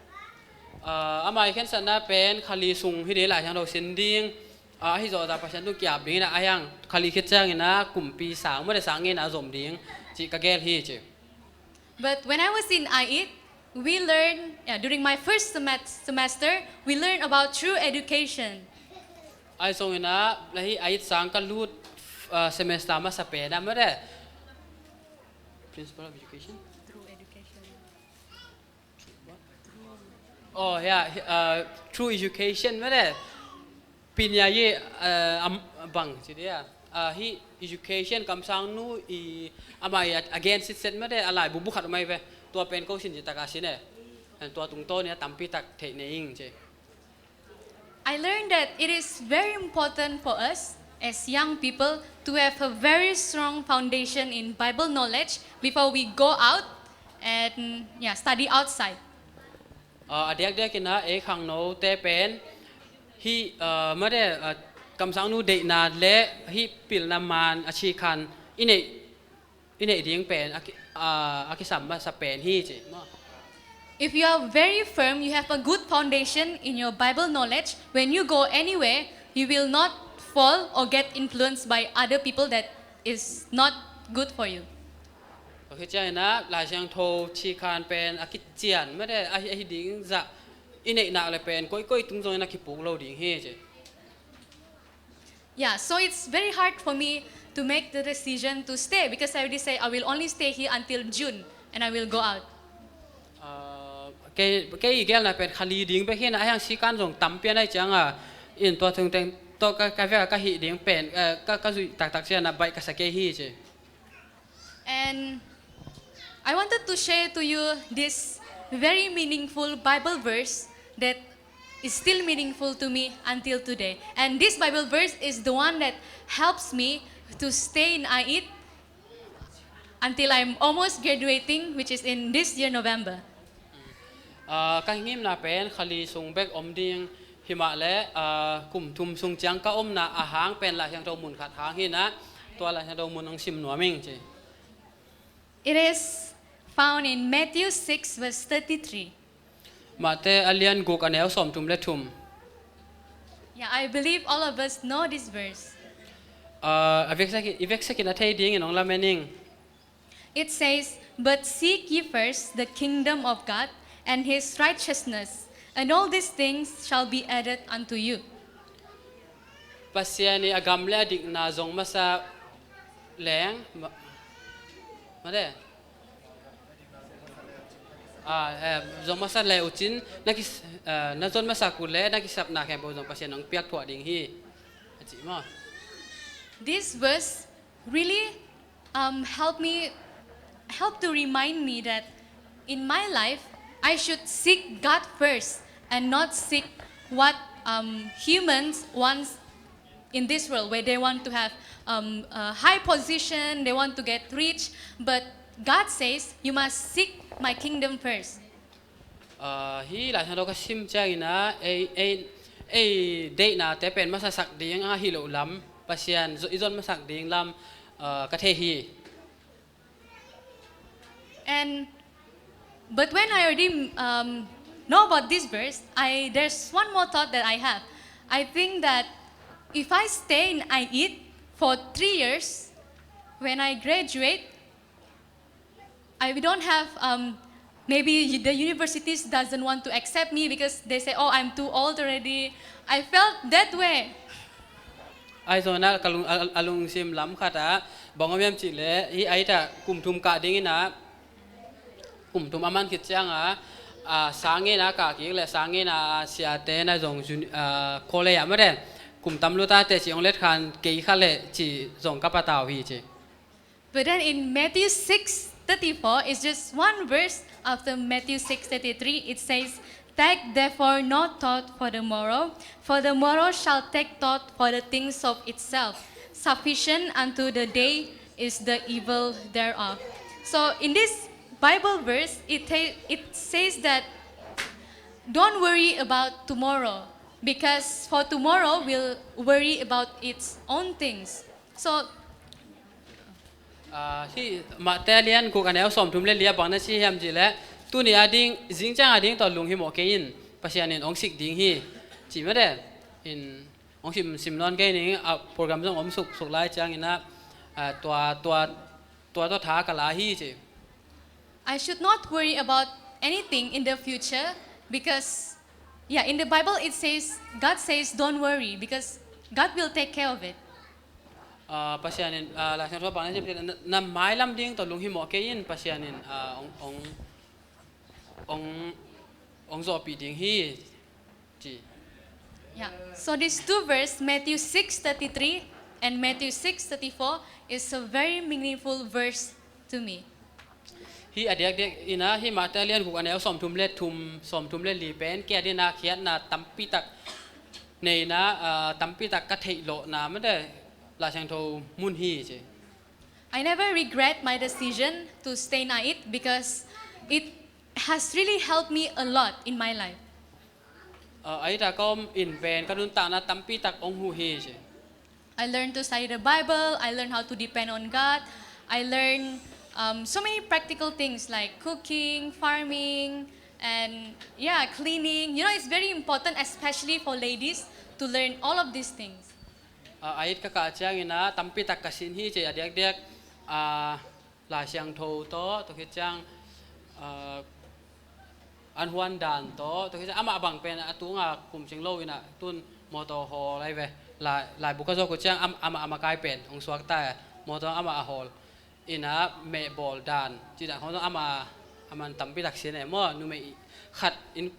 Ah, amah i khensatna pen kha li sung hi ding, Lai Siangtho sin ding, ah, ahi zongin Pasian tung ki-ap dingin ah, a hiang kha li khit ciangin ah kumpi sang mate, sang ngeina zom ding cih ka gel hi ci. But when I was in I eight, we learned, yeah, during my first semet- semester, we learned about true education. Ahi zongin ah, hih I eight sang ka lut, ah, semester masa pen ah mate, Principle of Education? True education. Oh, yeah, uh, true education mate. Pinya ye, uh, am, bang ci dia. Uh, hih education, kamsang nu i, amah i a gen sitset mate, a laibu bu khat om ahi ve. Tua pen ko sin ci tak a sin e. And tua tungtawn in ah tampi tak theih nei ing ci. I learned that it is very important for us as young people to have a very strong foundation in Bible knowledge before we go out and, yeah, study outside. Ah, a diakdiakin ah ei khangnote pen hih, ah, mate, ah, kamsang nu deihna le hih pilna maan a ci khan i neih, i neih ding pen a ki, ah, a kisam masa pen hi ci. If you are very firm, you have a good foundation in your Bible knowledge, when you go anywhere, you will not fall or get influenced by other people that is not good for you. Tua khit ciangin ah Lai Siangtho ci khan pen a kician mate, a hi, a hi ding zah i neih nak leh pen koikoi tung zongin a kipuk lo ding hi ci. Yeah, so it's very hard for me to make the decision to stay because I already say I will only stay here until June and I will go out. Ah, kei, kei i gelna pen kha li ding bek hi-in ah, a hiang sikan zong tampi a nei ciang a, in tua thung teng tawh ka, ka vek a ka hih ding pen, eh, ka, ka zuih taktak ciang a baih ka sa kei hi ci. And I wanted to share to you this very meaningful Bible verse that is still meaningful to me until today. And this Bible verse is the one that helps me to stay in I eight until I'm almost graduating, which is in this year, November. Ah, ka ngimna pen kha li sung bek om ding hi mah leh, ah, kum thum sung ciang ka omna a hang pen Lai Siangtho mun khat hang hi-in ah, tua Lai Siangtho mun ong sim nuam ing ci. It is found in Matthew six verse thirty-three. Mate a lian guk a neu sawmthum le thum. Yeah, I believe all of us know this verse. Uh, a veksakin, i veksakin a thei dingin hong lamen ing. It says, "But seek ye first the kingdom of God and his righteousness, and all these things shall be added unto you." Pasian i a gam le a dikna zong masa leng ma, ma de. Ah, eh, zong masa le ucin na kis, eh, na zon masa ku le na kisapna khempeuh zong Pasian hong piak thuah ding hi. A ci maw? This verse really, um, help me, help to remind me that in my life, I should seek God first and not seek what, um, humans wants in this world, where they want to have, um, a high position, they want to get rich, but God says, "You must seek my kingdom first." Ah, hih Lai Siangtho ka sim ciangin ah, ei, ei, ei deihnate pen masasak ding ahi loh lam, Pasian zo-, i zon masak ding lam, ah, ka thei hi. And, but when I already, um, know about this verse, I, there's one more thought that I have. I think that if I stay in I E for three years, when I graduate, I don't have, um, maybe the universities doesn't want to accept me because they say, "Oh, I'm too old already." I felt that way. Ahi zongin ah ka lung, a, a lungsim lam khat ah bang om hiam cih leh, hih a it ah kum thum kah dingin ah, kum thum a man khit ciang ah, ah, sang ngeina kah kik leh sang ngeina siate na zong jun-, ah, college ah mate kum tam lut a teci hong let khan kei kha leh ci zong ka patau hi ci. But then in Matthew six thirty-four, it's just one verse after Matthew six thirty-three. It says, "Take therefore no thought for the morrow, for the morrow shall take thought for the things of itself. Sufficient unto the day is the evil thereof." So in this Bible verse, it, ta-, it says that don't worry about tomorrow, because for tomorrow will worry about its own things. So Ah, hih Matthai a lian guk a neu sawmthum le li ah bang na ci hiam cih leh, tuni a ding, zingciang a ding tawh lunghimawh kei in, Pasian in hong sik ding hi, ci mate. In hong sim, sim nawn kei ning, a program zong om suk, suk lai ciangin ah, ah, tua, tua, tua tawh tha ka la hi ci. I should not worry about anything in the future because, yeah, in the Bible it says, God says, "Don't worry," because God will take care of it. Ah, Pasian in, ah, Lai Siangtho bang na ci, na, na mailam ding tawh lunghimawh kei in, Pasian in, ah, hong, hong, hong, hong zawhpih ding hi, ci. Yeah. So these two verse, Matthew six thirty-three and Matthew six thirty-four, is a very meaningful verse to me. Hih a diakdiak in ah, hih Matthai a lian guk a neu sawmthum le thum, sawmthum le li pen, kei a dingin ah khiatna tampi tak nei in ah, ah, tampi tak ka theih lawhna mate Lai Siangtho mun hi ci. I never regret my decision to stay in I E because it has really helped me a lot in my life. Ah, a it ah ka om in pen ka nuntakna tampi tak hong huh hi ci. I learned to study the Bible. I learned how to depend on God. I learned, um, so many practical things like cooking, farming, and, yeah, cleaning. You know, it's very important, especially for ladies, to learn all of these things. Ah, a it ka kah ciangin ah tampi tak ka sin hi ci a diakdiak, ah, Lai Siangtho tawh, tua khit ciang, ah, an huan dan tawh, tua khit ciang amah bang pen a tunga kum cing lo in ah tun mawtaw hawl ahi ve. Lai, laibu ka zawh uh ciang am-, amah, amah kai pen hong suakta e. Mawtaw amah a hawl. In ah mehbawl dan, cih dan khawng zong amah, amah in tampi tak sin e maw, numei khat in,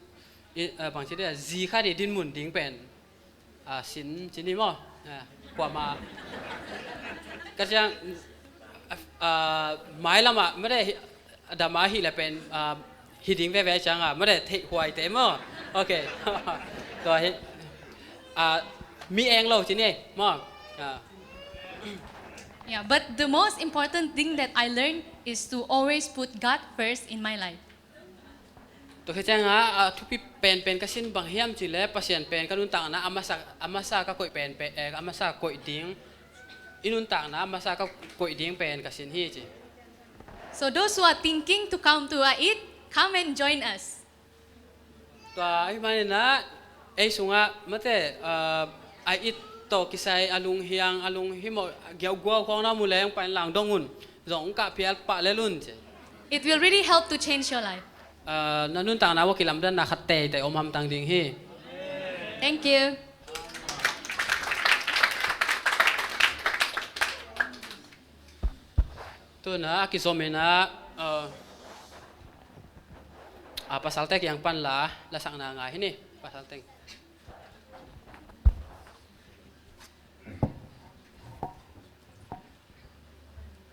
in, ah, bang ci dih, zi khat i dinmun ding pen. Ah, sin, sin hi maw? Ah, kuamah. Ka ciang, ah, mailam ah, mate hi, dam ah hi le pen, ah, hi ding veve ciang ah, mate theih huai te maw? Ok. Tua hi, ah, mi eng lo ci ni maw? Ah. Yeah, but the most important thing that I learned is to always put God first in my life. Tua khit ciang ah, a thupi penpen ka sin bang hiam cih leh Pasian pen ka nuntakna a masa, a masa ka koih penpen, eh, a masa koih ding, i nuntakna a masa ka koih ding pen ka sin hi ci. So those who are thinking to come to I E, come and join us. Tua ahih manin ah, Ei sungah mate, ah, a it tawh kisai a lunghiang, a lunghimawh, a giauguau khawng na mu leng pai lang dong un. Zong kah phial pah lel un ci. It will really help to change your life. Ah, na nuntakna uah kilamdanna khat teitei om hamtang ding hi. Thank you. Tuna a kizom inah, ah, ah, pasalte kiang pan la, lasakna ngai hi ni, pasalte.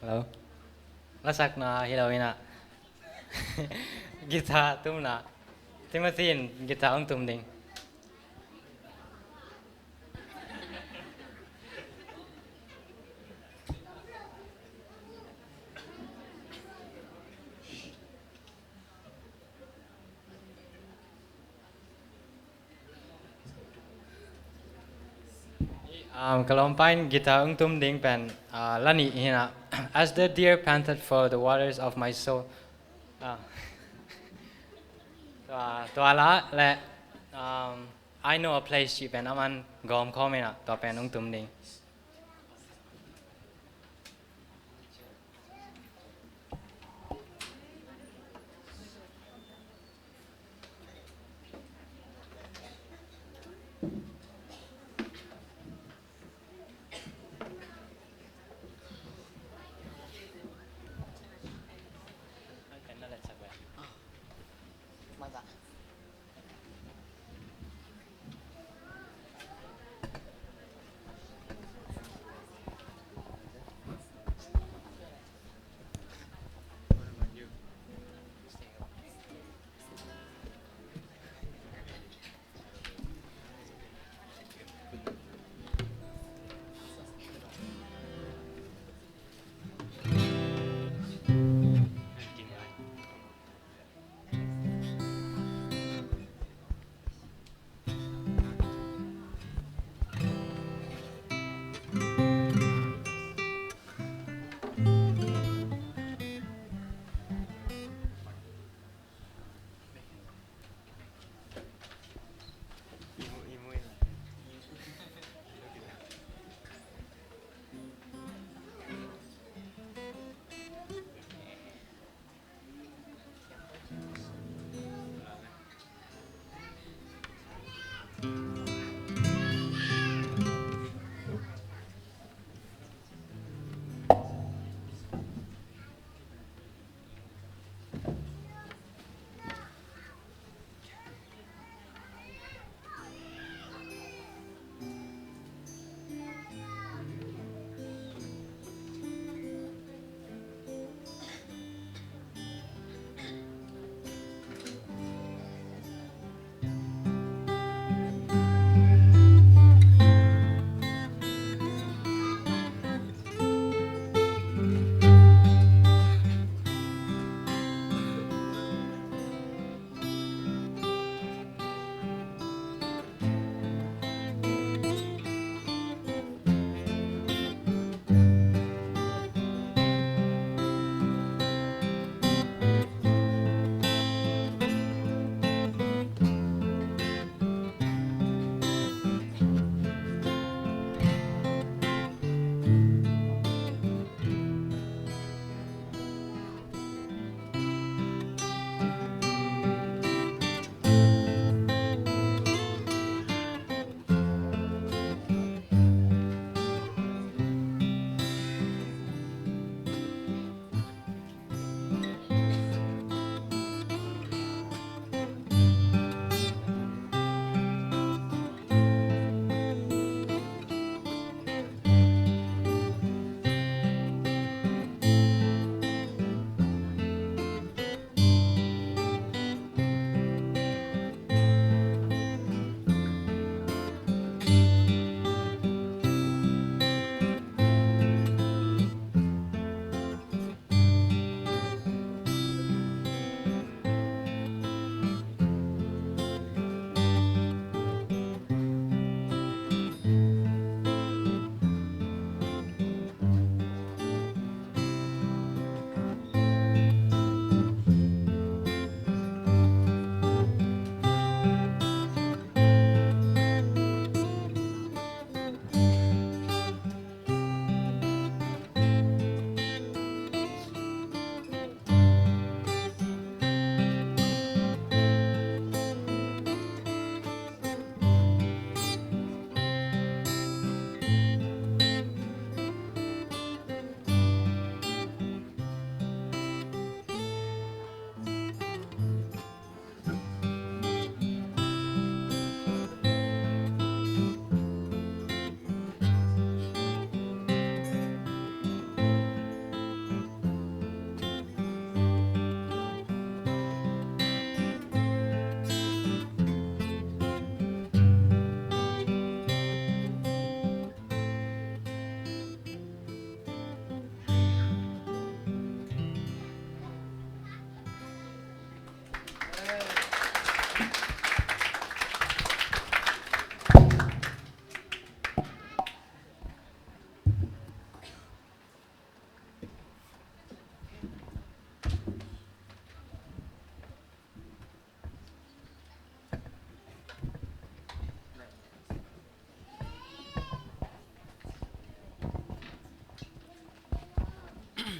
Hello. Lasakna hi lo inah. Guitar tumna. Timothy in guitar hong tum ding. Um, ka lawmpa in guitar hong tum ding pen, uh, la nih hi inah. As the deer panted for the waters of my soul. Ah. Tua, tua la le, um, I know a place cih pen aman gawm khawm inah, tua pen hong tum ding.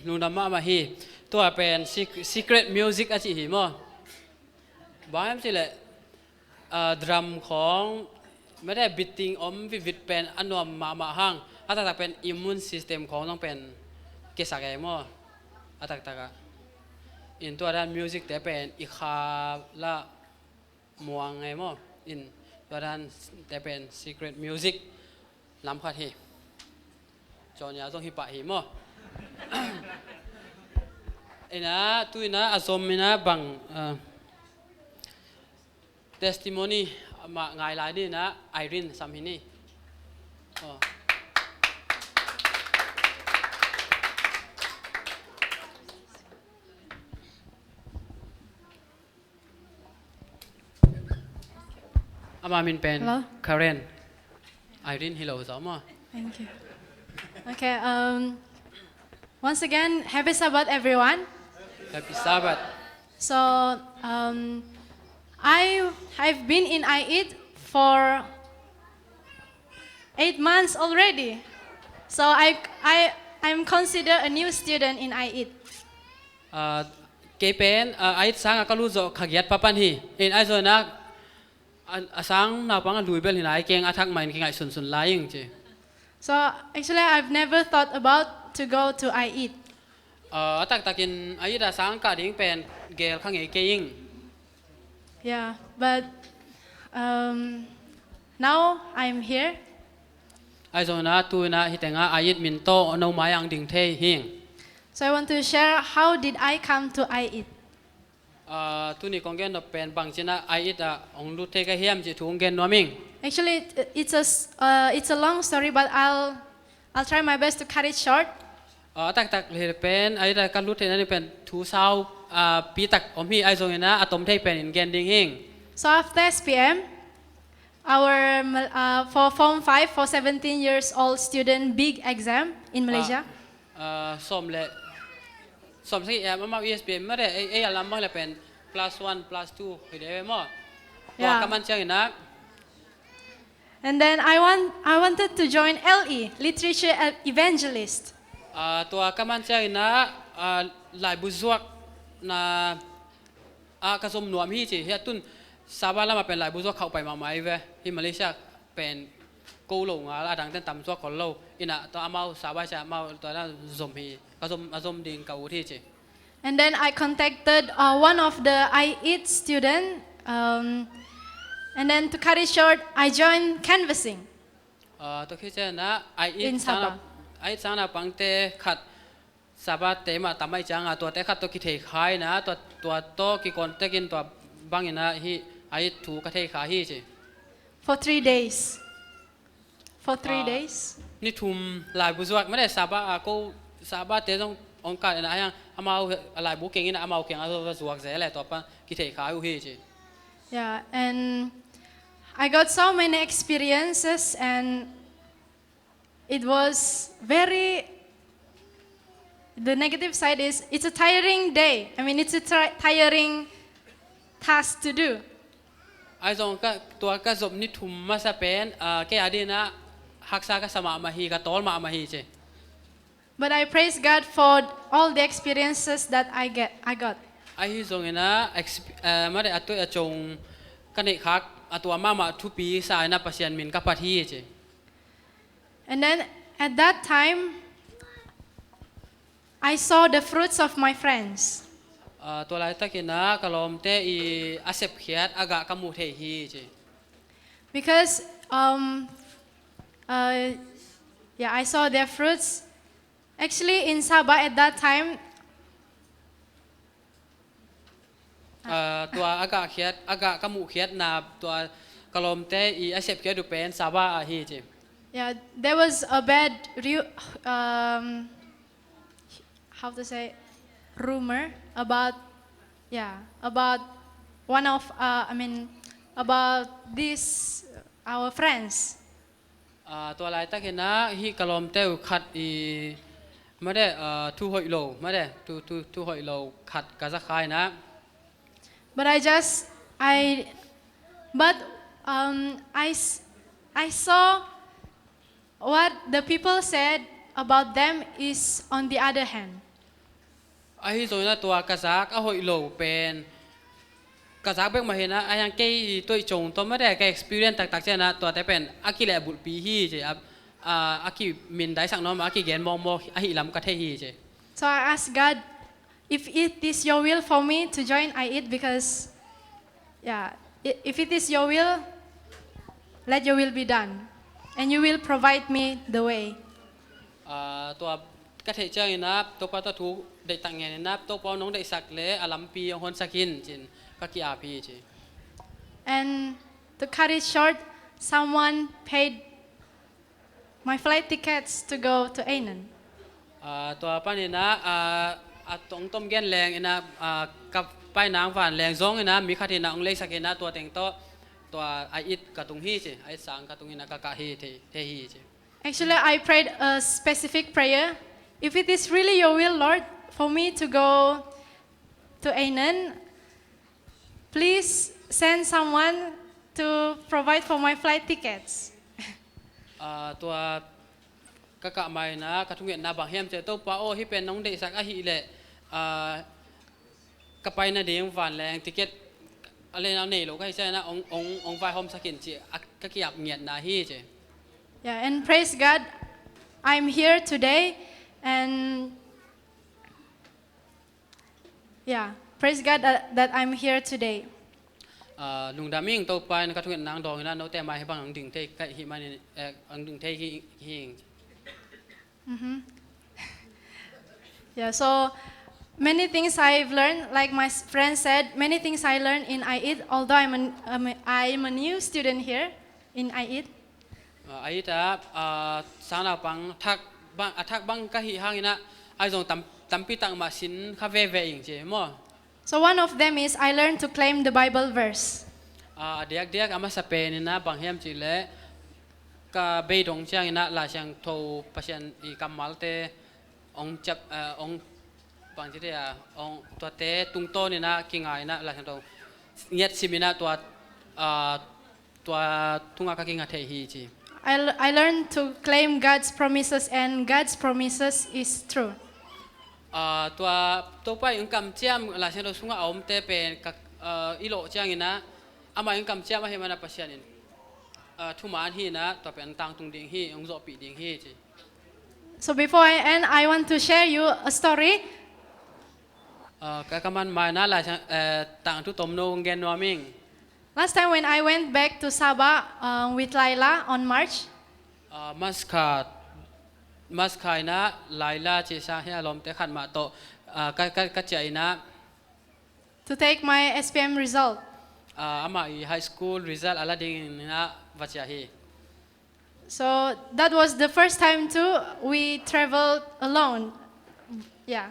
Lungdam mahmah hi. Tua pen sec-, secret music a cih hi maw. Bang hiam cih leh, ah, drum khawng, mede beating om vitvit pen a nuam mahmah hang. A taktak pen immune system khawng zong pen kiasak e maw. A taktak ah. In tua dan music te pen i kha la muang e maw. In tua dan te pen secret music lam khat hi. Cawnia zong hi pah hi maw. Ina, tu ina a zom ina bang, ah, testimony mah ngai lai ni ina Irene sam hi ni. Oh. Ama min pen Hello? Karen. Irene hi lo zaw maw. Thank you. Okay, um, once again, happy Sabbath, everyone. Happy Sabbath. So, um, I, I've been in I E for eight months already. So I, I, I'm considered a new student in I E. Ah, kei pen, ah, a it sanga ka lut zawh kha giat papan hi. In ai zawina, a, a sang naupang a lui bel hi nai keng a thak mahin kingaih sunsun lai ing ci. So actually, I've never thought about to go to I E. Ah, a taktakin a it a sang kah ding pen gel kha ngei kei ing. Yeah, but, um, now I'm here. Ai zawina tu ina hi tenga a it min tawh no mai ang ding thei hing. So I want to share how did I come to I E. Ah, tuni kong gen nop pen bang cina a it a ong lut thei ka hiam ci thu ong gen nuam ing. Actually, it, it's a s-, uh, it's a long story, but I'll, I'll try my best to cut it short. Ah, a taktak le pen a it a ka lut thei na ni pen thu sau, ah, pi tak om hi ai zawina a tom thei pen in gen ding hing. So after S P M, our, uh, for form five for seventeen years old student big exam in Malaysia. Ah, ah, sawm le, sawm sagi em amau E S P M mare, ei, ei a lam bang le pen plus one, plus two hi de maw. Tua Yeah. ka man ciangina. And then I want, I wanted to join L E, Literature Ev-, Evangelist. Ah, tua ka man ciangina, ah, laibu zuak na, ah, ka zom nuam hi ci. Hi a tun Sabah lama pen laibu zuak khauh pai mahmah hi ve. Hi Malaysia pen ko lo ngal a dang ten tam zuak khol lo. Ina tua amau Sabah cia amau tua na zom hi. Ka zom, a zom ding ka ut hi ci. And then I contacted, uh, one of the I E student, um, and then to cut it short, I joined canvassing. Ah, tua khi ciangina, a it In sang na, Sabah. A it sang naupangte khat Sabah te mah tam ai cianga, tuate khat tawh kithei kha ina, tua, tua tawh kikontek in tua bangina hi, a it thu ka thei kha hi ci. For three days. For three Ah, days. Ni thum laibu zuak mede Sabah, ah, ko Sabah te zong ong kah ina a hiang amau a laibu keng ina amau keng a zuak ze le tua pa kithei kha uh hi ci. Yeah, and I got so many experiences, and it was very, the negative side is it's a tiring day. I mean, it's a tri-, tiring task to do. Ai zong ka, tua ka zom ni thum masa pen, ah, kei a dina haksa ka sa mahmah hi, ka tawl mahmah hi ci. But I praise God for all the experiences that I get, I got. Ahi zongina, exp-, eh, made a toi a cong ka neih khak a tua mahmah thupi sa ina Pasian min ka phat hi ci. And then at that time, I saw the fruits of my friends. Ah, tua laitakina ka lawmte i a sepkhiat a gah ka muh thei hi ci. Because, um, uh, yeah, I saw their fruits. Actually, in Sabah at that time, Ah, tua a gah khiat, a gah ka muh khiatna, tua ka lawmte i a sepkhiat uh pen Sabah ah hi ci. Yeah, there was a bad ru-, um, how to say, rumor about, yeah, about one of, uh, I mean, about this, our friends. Ah, tua laitakina hih ka lawmte uh khat i made, ah, thu hoih lo, made, thu, thu, thu hoih lo khat ka za kha ina. But I just, I, but, um, I s-, I saw what the people said about them is on the other hand. Ahi zongin ah tua ka zak a hoih lo pen ka zak bek mah hi-in ah, a hiang kei tua i cong tawm mah de ka experience taktak ciangin ah tuate pen a kilehbulhpi hi ci. A, a, a kimindaisak nuam a kigen mawkmawk ahi lam ka thei hi ci. So I ask God, if it is your will for me to join I E I T, because, yeah, i- if it is your will, let your will be done, and you will provide me the way. Ah, tua ka theih ciangin ah Topa tua thu deihtak ngenin ah Topa nong deihsak le a lampi hong honsak in ci-in ka ki-ap hi ci. And to cut it short, someone paid my flight tickets to go to Aenon. Ah, tua panin ah, ah, a tong tom gen leng in ah, ah, ka painang van leng zong in ah mi khat in ah hong leisak in ah tua teng tawh tua I E I T ka tung hi ci, I E I T sang ka tung in ah ka kah hi thei, thei hi ci. Actually, I prayed a specific prayer. If it is really your will, Lord, for me to go to Aenon, please send someone to provide for my flight tickets. Ah, tua ka kah ma-in ah ka thungetna bang hiam cih leh, Topa aw, hih pen nong deihsak ahih leh, ah, ka pai nading vanleng ticket a leh a nei lo ka hih ciangin ah hong, hong, hong vaihawmsak in ci a ka ki-ap ngiatna hi ci. Yeah, and praise God, I'm here today, and yeah, praise God that, that I'm here today. Ah, lungdam ing, Topa in ka thungetna hong dawng in ah note mai hih bang hong ding thei ka hih manin, eh, hong ding thei hi, hi ing. Mm-hmm. Yeah, so many things I've learned, like my s- friend said, many things I learned in I E I T, although I'm a, I'm a, I'm a new student here in I E I T. Ah, I E I T ah, ah, sangnaupang thak bang, a thak bang ka hih hangin ah, ahi zong tam, tampi tak mah sin kha veve ing ci maw. So one of them is I learned to claim the Bible verse. Ah, a diakdiak a masa pen in ah bang hiam cih leh, ka beidong ciangin ah Lai Siangtho Pasian i kammalte hong ciap, ah, hong bang ci thei a, hong tuate tungtawn in ah kinga in ah Lai Siangtho ngiat sim in ah tua, ah, tua tungah ka kinga thei hi ci. I, l- I learned to claim God's promises, and God's promises is true. Ah, tua Topa in kamciam Lai Siangtho sungah a omte pen ka, ah, i lawh ciangin ah amah in kamciam ahih manin ah Pasian in, ah, thuman hi in ah tua pen tangtung ding hi, hong zawhpih ding hi ci. So before I end, I want to share you a story. Ah, ka, ka man ma-in ah Lai Siang, eh, tangthu tomno hong gen nuam ing. Last time when I went back to Sabah, uh, with Laila on March, Ah, March kha, March kha in ah Laila ci sa hi a lawmte khat mah tawh, ah, ka, ka, ka ciah in ah, to take my S P M result. Ah, amah i high school result a la dingin ah va ciah hi. So that was the first time too we traveled alone. Yeah.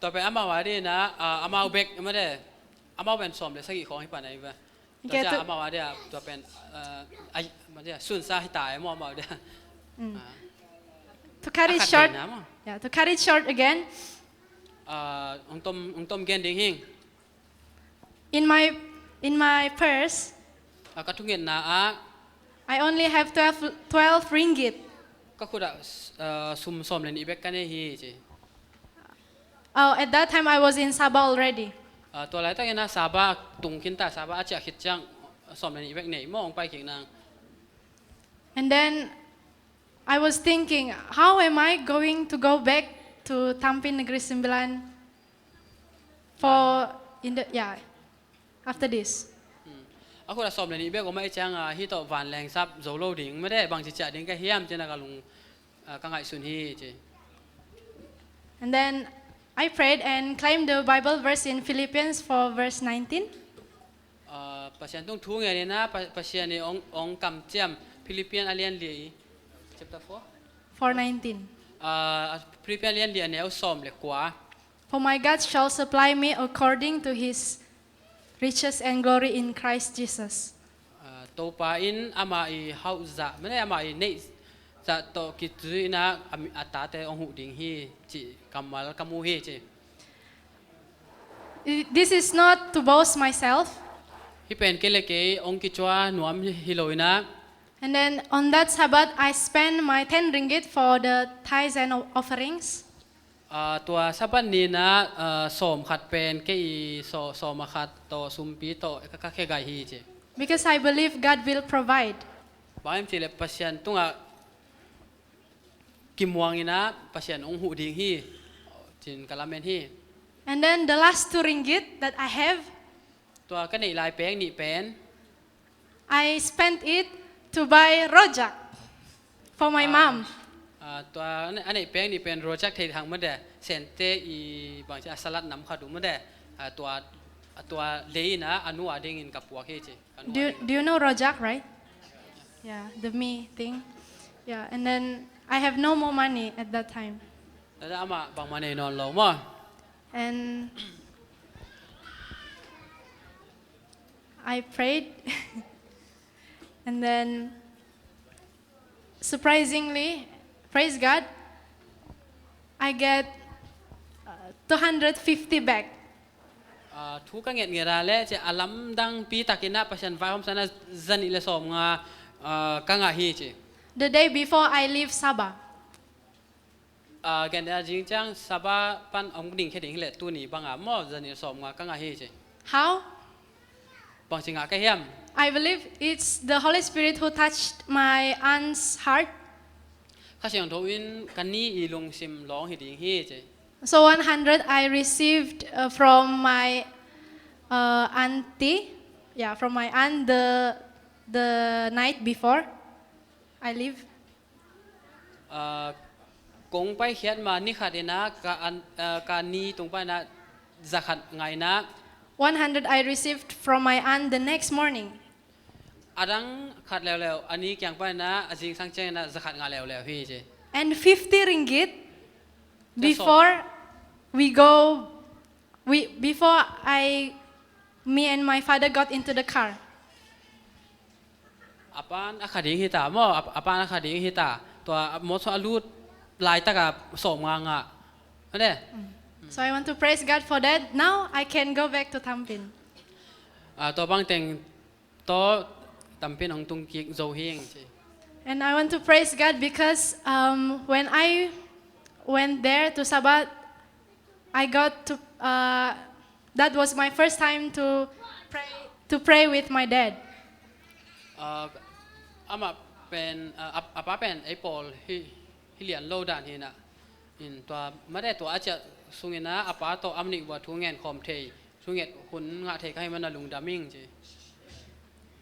Tua pen amau a dingin ah, ah, amau bek mah de, amau pen sawm le sagih khawng hi pan a hi ve. Tua ciang amau a dia tua pen, ah, ai, ma dia sunsa hi ta e maw amau dia. Mm. Ah. To cut it short, a khat pen na maw. Yeah, to cut it short again. Ah, hong tom, hong tom gen ding hing. In my, in my purse, ah, ka thungetna ah, I only have twelve, twelve ringgit. Ka khut ah, ah, sum sawm le nih bek ka nei hi ci. Oh, at that time I was in Sabah already. Ah, tua laitakin ah Sabah tung khin ta, Sabah a ciah khit ciang sawm le nih bek nei maw hong pai kik nang. And then I was thinking, how am I going to go back to Tampin Negeri Sembilan for in the, yeah, after this? Hmm. A khut ah sawm le nih bek om ahih ciangin hih tawh vanleng sap zo lo ding mah de, bangci ciah ding ka hiam ci-in ah ka lung, ah, ka ngaihsun hi ci. And then I prayed and claimed the Bible verse in Philippians four verse nineteen. Ah, Pasian tung thu ngen in ah, Pa-, Pasian in hong, hong kamciam Philippian a lian li, chapter four? Four nineteen. Ah, Philippian a lian li a neu sawm le kua. For my God shall supply me according to his riches and glory in Christ Jesus. Ah, Topa in amah i hauhzah, mane amah i neihzah tawh kizui in ah, a mi-, a tate hong huh ding hi cih kammal ka mu hi ci. I- this is not to boast myself. Hih pen kei le kei hong kicua nuam hi lo in ah. And then on that Sabbath, I spent my ten ringgit for the tithes and o- offerings. Ah, tua Sabbath ni-in ah, ah, sawm khat pen kei i saw-, sawm a khat tawh sumpi tawh ka, ka khe gai hi ci. Because I believe God will provide. Bang hiam cih leh Pasian tungah kimuang in ah Pasian hong huh ding hi, ci-in ka lamen hi. And then the last two ringgit that I have, tua ka neih lai peng nih pen, I spent it to buy rojak for my mom. Ah, tua a neih peng nih pen rojak thei hang mah de, Sente i bangci a salad nam khat uh mah de, ah, tua, tua lei in ah a nu a dingin ka puak hi ci. Ka nu a dingin. Do you, do you know rojak, right? Yeah, the mee thing. Yeah, and then I have no more money at that time. Tua amah bangmah nei nawn lo maw. And I prayed. And then, surprisingly, praise God, I get, uh, two hundred fifty back. Ah, thu ka ngetnget a leh ci a lamdangpi takin ah Pasian vaihawmsakna zanih le sawmnga, ah, ka ngah hi ci. The day before I leave Sabah. Ah, gen a zing ciang Sabah pan hong dingkhia ding hi leh tuni bang a maw, zanih sawmnga ka ngah hi ci. How? Bangci ngah ka hiam? I believe it's the Holy Spirit who touched my aunt's heart. Kha Siangtho in ka ni i lungsim lawng hi ding hi ci. So one hundred I received, uh, from my, uh, auntie. Yeah, from my aunt the, the night before I leave. Ah, kong paikhiat ma ni khat in ah ka an, ah, ka ni tung pan ah za khat ngah in ah. One hundred I received from my aunt the next morning. A dang khat leuleu a ni kiang pan in ah a zingsang ciangin ah za khat ngah leuleu hi ci. And fifty ringgit before we go, we, before I, me and my father got into the car. A pan a kha ding hi ta maw, a, a pan a kha ding hi ta. Tua mawtaw a lut laitak a sawmnga ngah. Ane? Mm. So I want to praise God for that. Now I can go back to Tampin. Ah, tua bang teng tawh Tampin hong tung kik zo hi ing ci. And I want to praise God because, um, when I went there to Sabah, I got to, uh, that was my first time to pray, to pray with my dad. Ah, amah pen, ah, a, a pa pen ei pawl hi, hi lian lo dan hi na. In tua, mate tua a ciah sungin ah, a pa tawh a mah nih uah thu ngen khawm thei, thu nget hun ngah thei ka hih man a lungdam ing ci.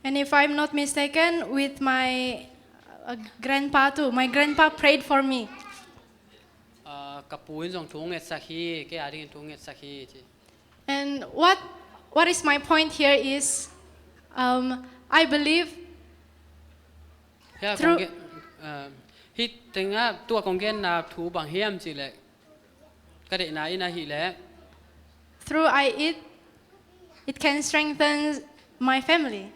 And if I'm not mistaken, with my, uh, grandpa too. My grandpa prayed for me. Ah, ka pu in zong thu ngetsak hi, kei a dingin thu ngetsak hi ci. And what, what is my point here is, um, I believe hia through kong gen, ah, hih tengah tua kong genna thu bang hiam cih leh, ka deihna in ahih leh, through I eat, it can strengthen my family.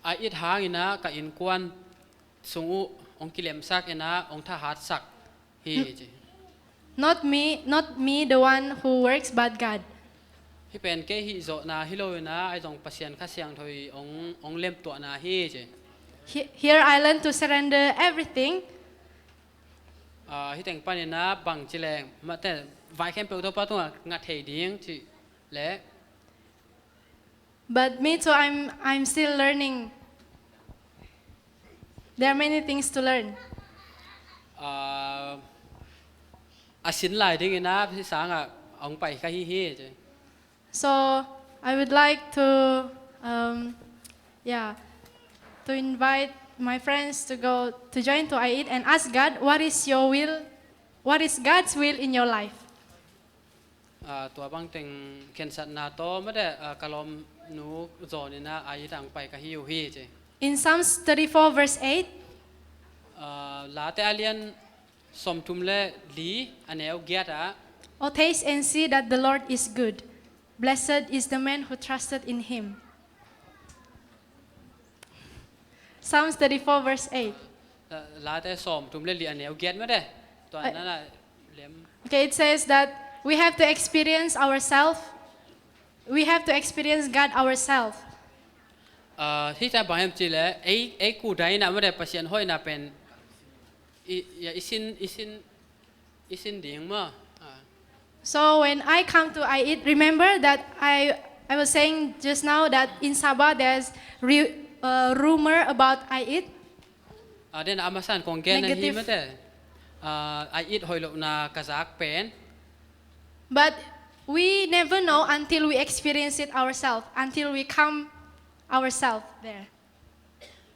I eat hangin ah ka innkuan sung uh hong kilemsak in ah hong thahatsak hi ci. Not me, not me the one who works, but God. Hih pen kei hih zawhna hi lo in ah, ahi zong Pasian Kha Siangtho in hong, hong lemtuahna hi ci. He-, here I learn to surrender everything. Ah, hih teng panin ah bang ci leng, mate, vai khempeuh Topa tungah ngah thei ding cih leh. But me too, I'm, I'm still learning. There are many things to learn. Ah, a sin lai dingin ah, hih sangah hong pai ka hi hi ci. So, I would like to, um, yeah, to invite my friends to go, to join to I eat and ask God, what is your will? What is God's will in your life? Ah, tua bang teng khensatna tawh, mate, ah, ka lawmnu zawn in ah, I eat ah hong pai ka hi uh hi ci. In Psalms thirty-four verse eight. Ah, Late a lian sawmthum le li a neu giat ah. Oh, taste and see that the Lord is good. Blessed is the man who trusted in him. Psalms thirty-four verse eight. La-, Late sawmthum le li a neu giat mate. Tua, ai, nana lem. Okay, it says that we have to experience ourselves. We have to experience God ourselves. Ah, hih ta bang hiam cih leh, ei, ei kudai na mate Pasian hoihna pen i, ya, i sin, i sin, i sin ding maw. So when I come to I E I T, remember that I, I was saying just now that in Sabah there's re, uh, rumor about I E I T. A den a masa in kong gen ahi mate. I E I T hoih lohna ka zak pen. But we never know until we experience it ourselves, until we come ourselves there.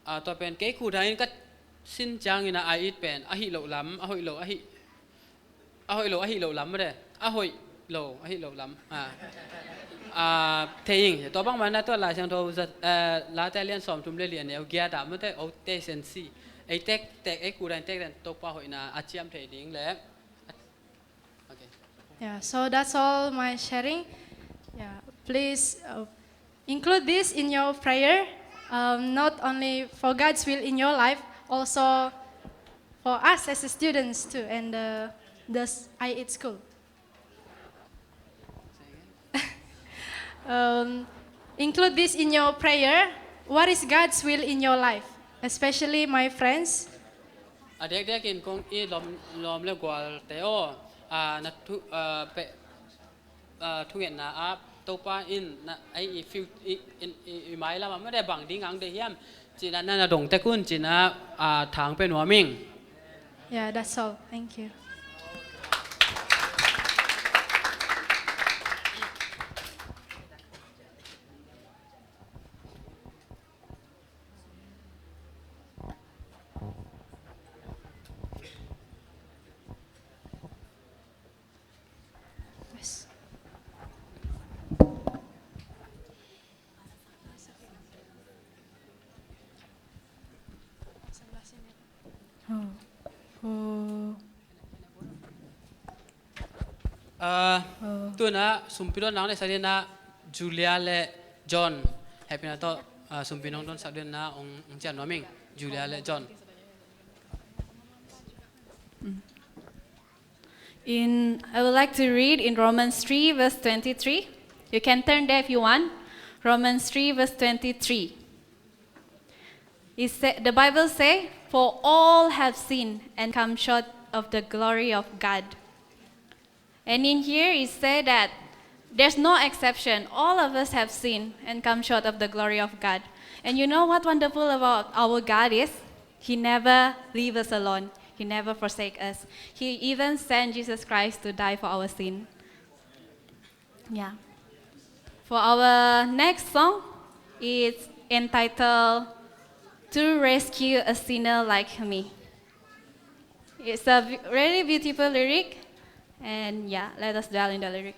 A tua pen kei kut hangin ka sin ciangin a I E I T pen a hih loh lam, a hoih lo, a hih a hoih lo, a hih loh lam mate. A hoih lo, a hih loh lam. A, a, thei ing. Tua bang mana tua Lai Siangtho za, a, Late lian sawmthum le li a neu giat ah mate, o te sen si. Ei tek tek, ei kut hangin tek tek Topa hoihna a ciam thei ding le. Okay. Yeah, so that's all my sharing. Yeah, please, uh, include this in your prayer, um, not only for God's will in your life, also for us as students too, and the, the s-, I E I T school. Um, include this in your prayer. What is God's will in your life? Especially my friends. A dekdek in kong it lawm, lawm le gualte aw, a, na thu, a, pe, a, thungetna ah Topa in na, ei, i, fiu, i, in, i, i mailam ah mate bang ding ang deih hiam? Cih na, na, na dong tek un, cih na, a, thang pe nuam ing. Yeah, that's all. Thank you. A, tuna sumpi don nang le sak dina Julia le John. Happy na to, a, sumpi nong don sak dina ong, ong cian nuam ing. Julia le John. In, I would like to read in Romans three verse twenty-three. You can turn there if you want. Romans three verse twenty-three. It sa-, the Bible say, "For all have sinned and come short of the glory of God." And in here it say that there's no exception. All of us have sinned and come short of the glory of God. And you know what wonderful about our God is? He never leave us alone. He never forsake us. He even sent Jesus Christ to die for our sin. Yeah. For our next song, it's entitled "To Rescue a Sinner Like Me." It's a v-, really beautiful lyric, and yeah, let us dwell in the lyric.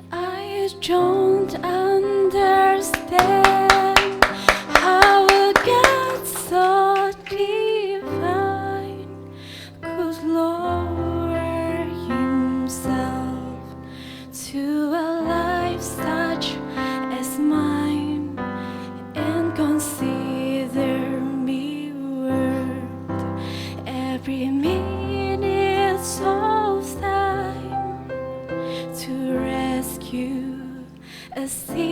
I don't understand how a God so divine could lower himself to a life such as mine and consider me worth every minute of time to rescue a sinner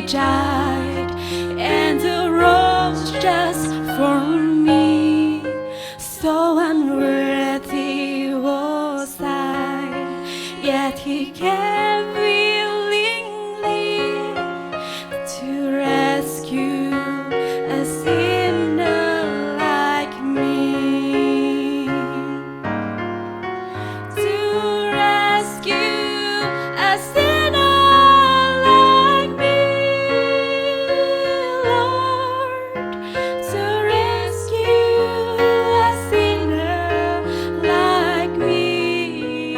died and rose just for me. So unworthy was I, yet he came willingly to rescue a sinner like me. To rescue a sinner like me, Lord. To rescue a sinner like me.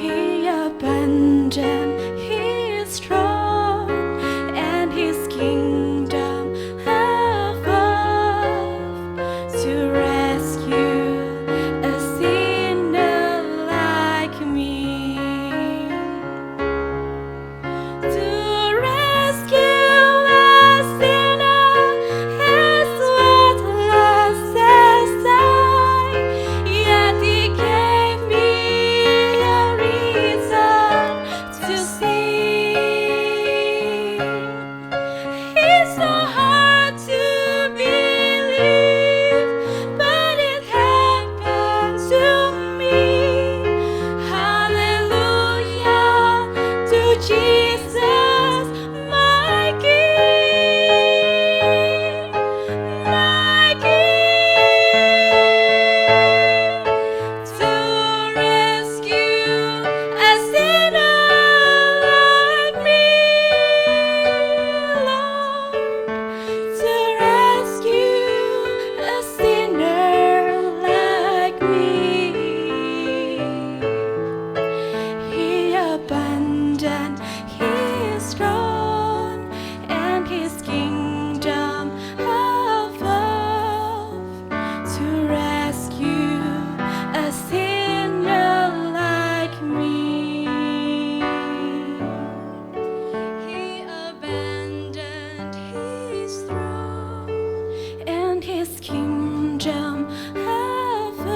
He abandoned his throne and his kingdom above to rescue a sinner like me. To rescue a sinner as worthless as I, yet he gave me a reason to sing. It's so hard to believe, but it happened to me. Hallelujah to Jesus, my King, my King. To rescue a sinner like me, Lord. To rescue a sinner like me. He abandoned his throne and his kingdom above to rescue a sinner like me. He abandoned his throne and his kingdom above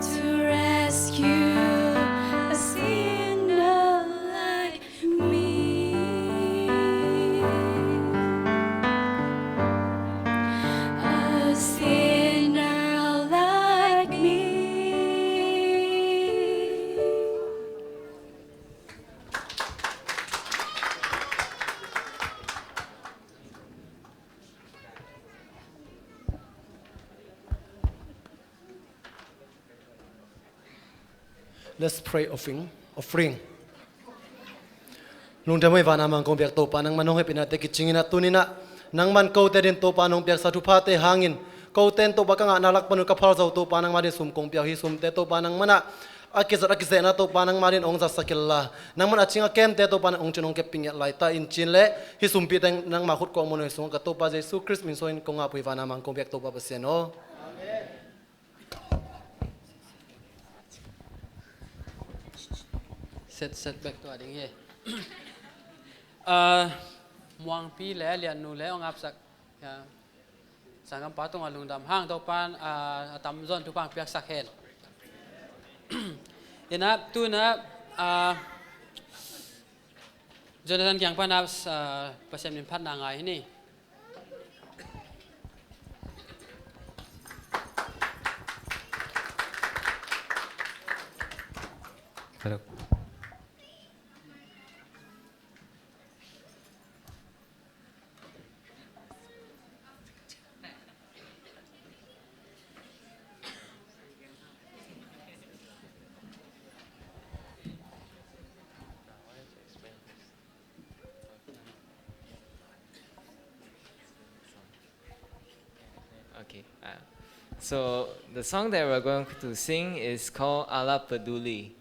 to rescue a sinner like me. A sinner like me. Let's pray offering. Offering. Lungdam ei, vana mangkong biak Topa, nangman hong hehpihna te kicingin ah, tuni-in ah nangman kote adingin Topa nong piaksa thuphate hangin, kote in Topa ka ngahna lak panin ka phal zo Topa, nangma adingin sum kong pia uh hi. Sumte Topa nangman ah a kizat a kizehna Topa nangma adingin hong zatsak inla, nangman a cing a kemte Topa nang hong cin hong keppih ngiat lai ta in, cin leh hih sumpite nangma khut kawkmuh-in hong hih sungah ka Topa Jesu Khrist min suangin kong ap uh hi, vana mangkong biak Topa Pasian aw. Set, set back tua ding hi. Ah, Muangpi le Liannu le hong apsak, ya, sanggampa tungah lungdam hang, Topa'n, ah, a tamzaw in thupha hong piaksak hen. Inah, tu-in ah, ah, Jonathan kiang pan ah, ah, Pasian min phatna ngai hi ni. Hello. Okay. Uh, so the song that we're going to sing is called Ala Peduli.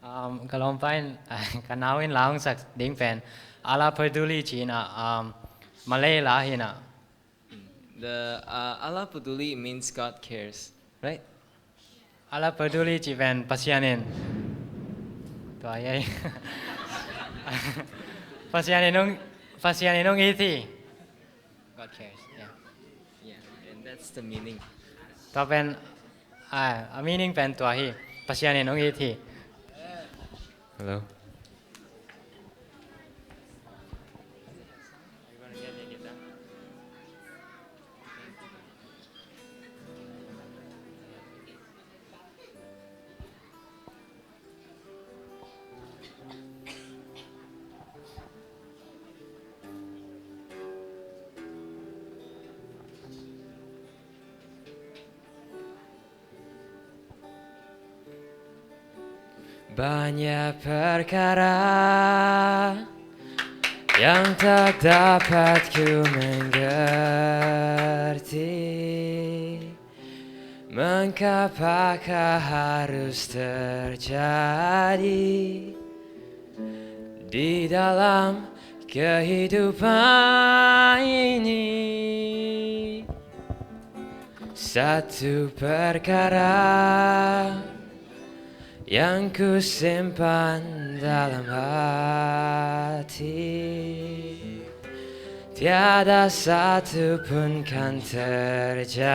Um, ka lawmpa in, ka nau in la hong sak ding pen Ala Peduli ci-in ah, um, Malay la hi-in ah. The, uh, Ala Peduli means God cares, right? Ala Peduli cih pen Pasian in, tua hi ei. Pasian in hong, Pasian in hong it hi. God cares. Yeah. Yeah, and that's the meaning. Tua pen, ah, a meaning pen tua hi. Pasian in hong it hi. Hello. Banyak perkara yang tak dapat ku mengerti. Mengapakah harus terjadi di dalam kehidupan ini? Satu perkara yang ku simpan dalam hati, tiada satu pun kan terjadi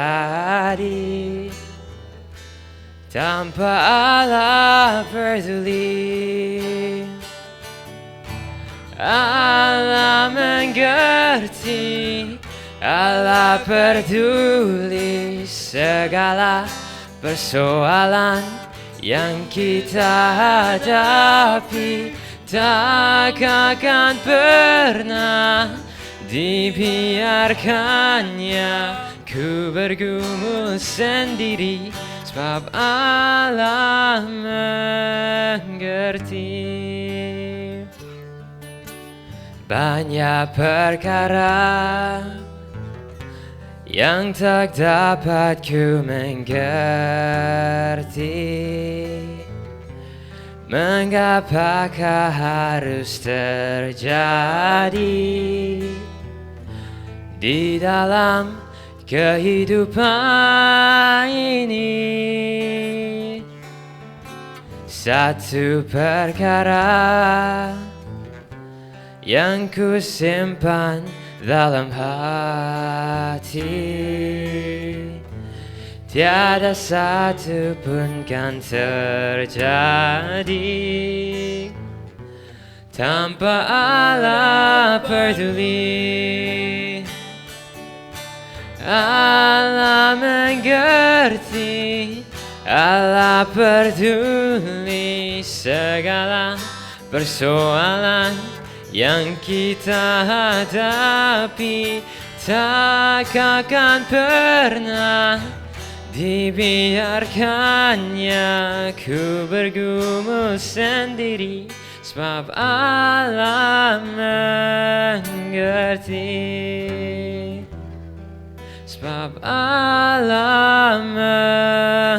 tanpa Allah peduli. Allah mengerti, Allah peduli segala persoalan yang kita hadapi. Tak akan pernah dibiarkannya ku bergumul sendiri, sebab Allah mengerti. Banyak perkara yang tak dapat ku mengerti. Mengapakah harus terjadi di dalam kehidupan ini? Satu perkara yang ku simpan dalam hati, tiada satu pun kan terjadi tanpa Allah peduli. Allah mengerti, Allah peduli segala persoalan yang kita hadapi. Tak akan pernah dibiarkannya ku bergumul sendiri, sebab Allah mengerti. Sebab Allah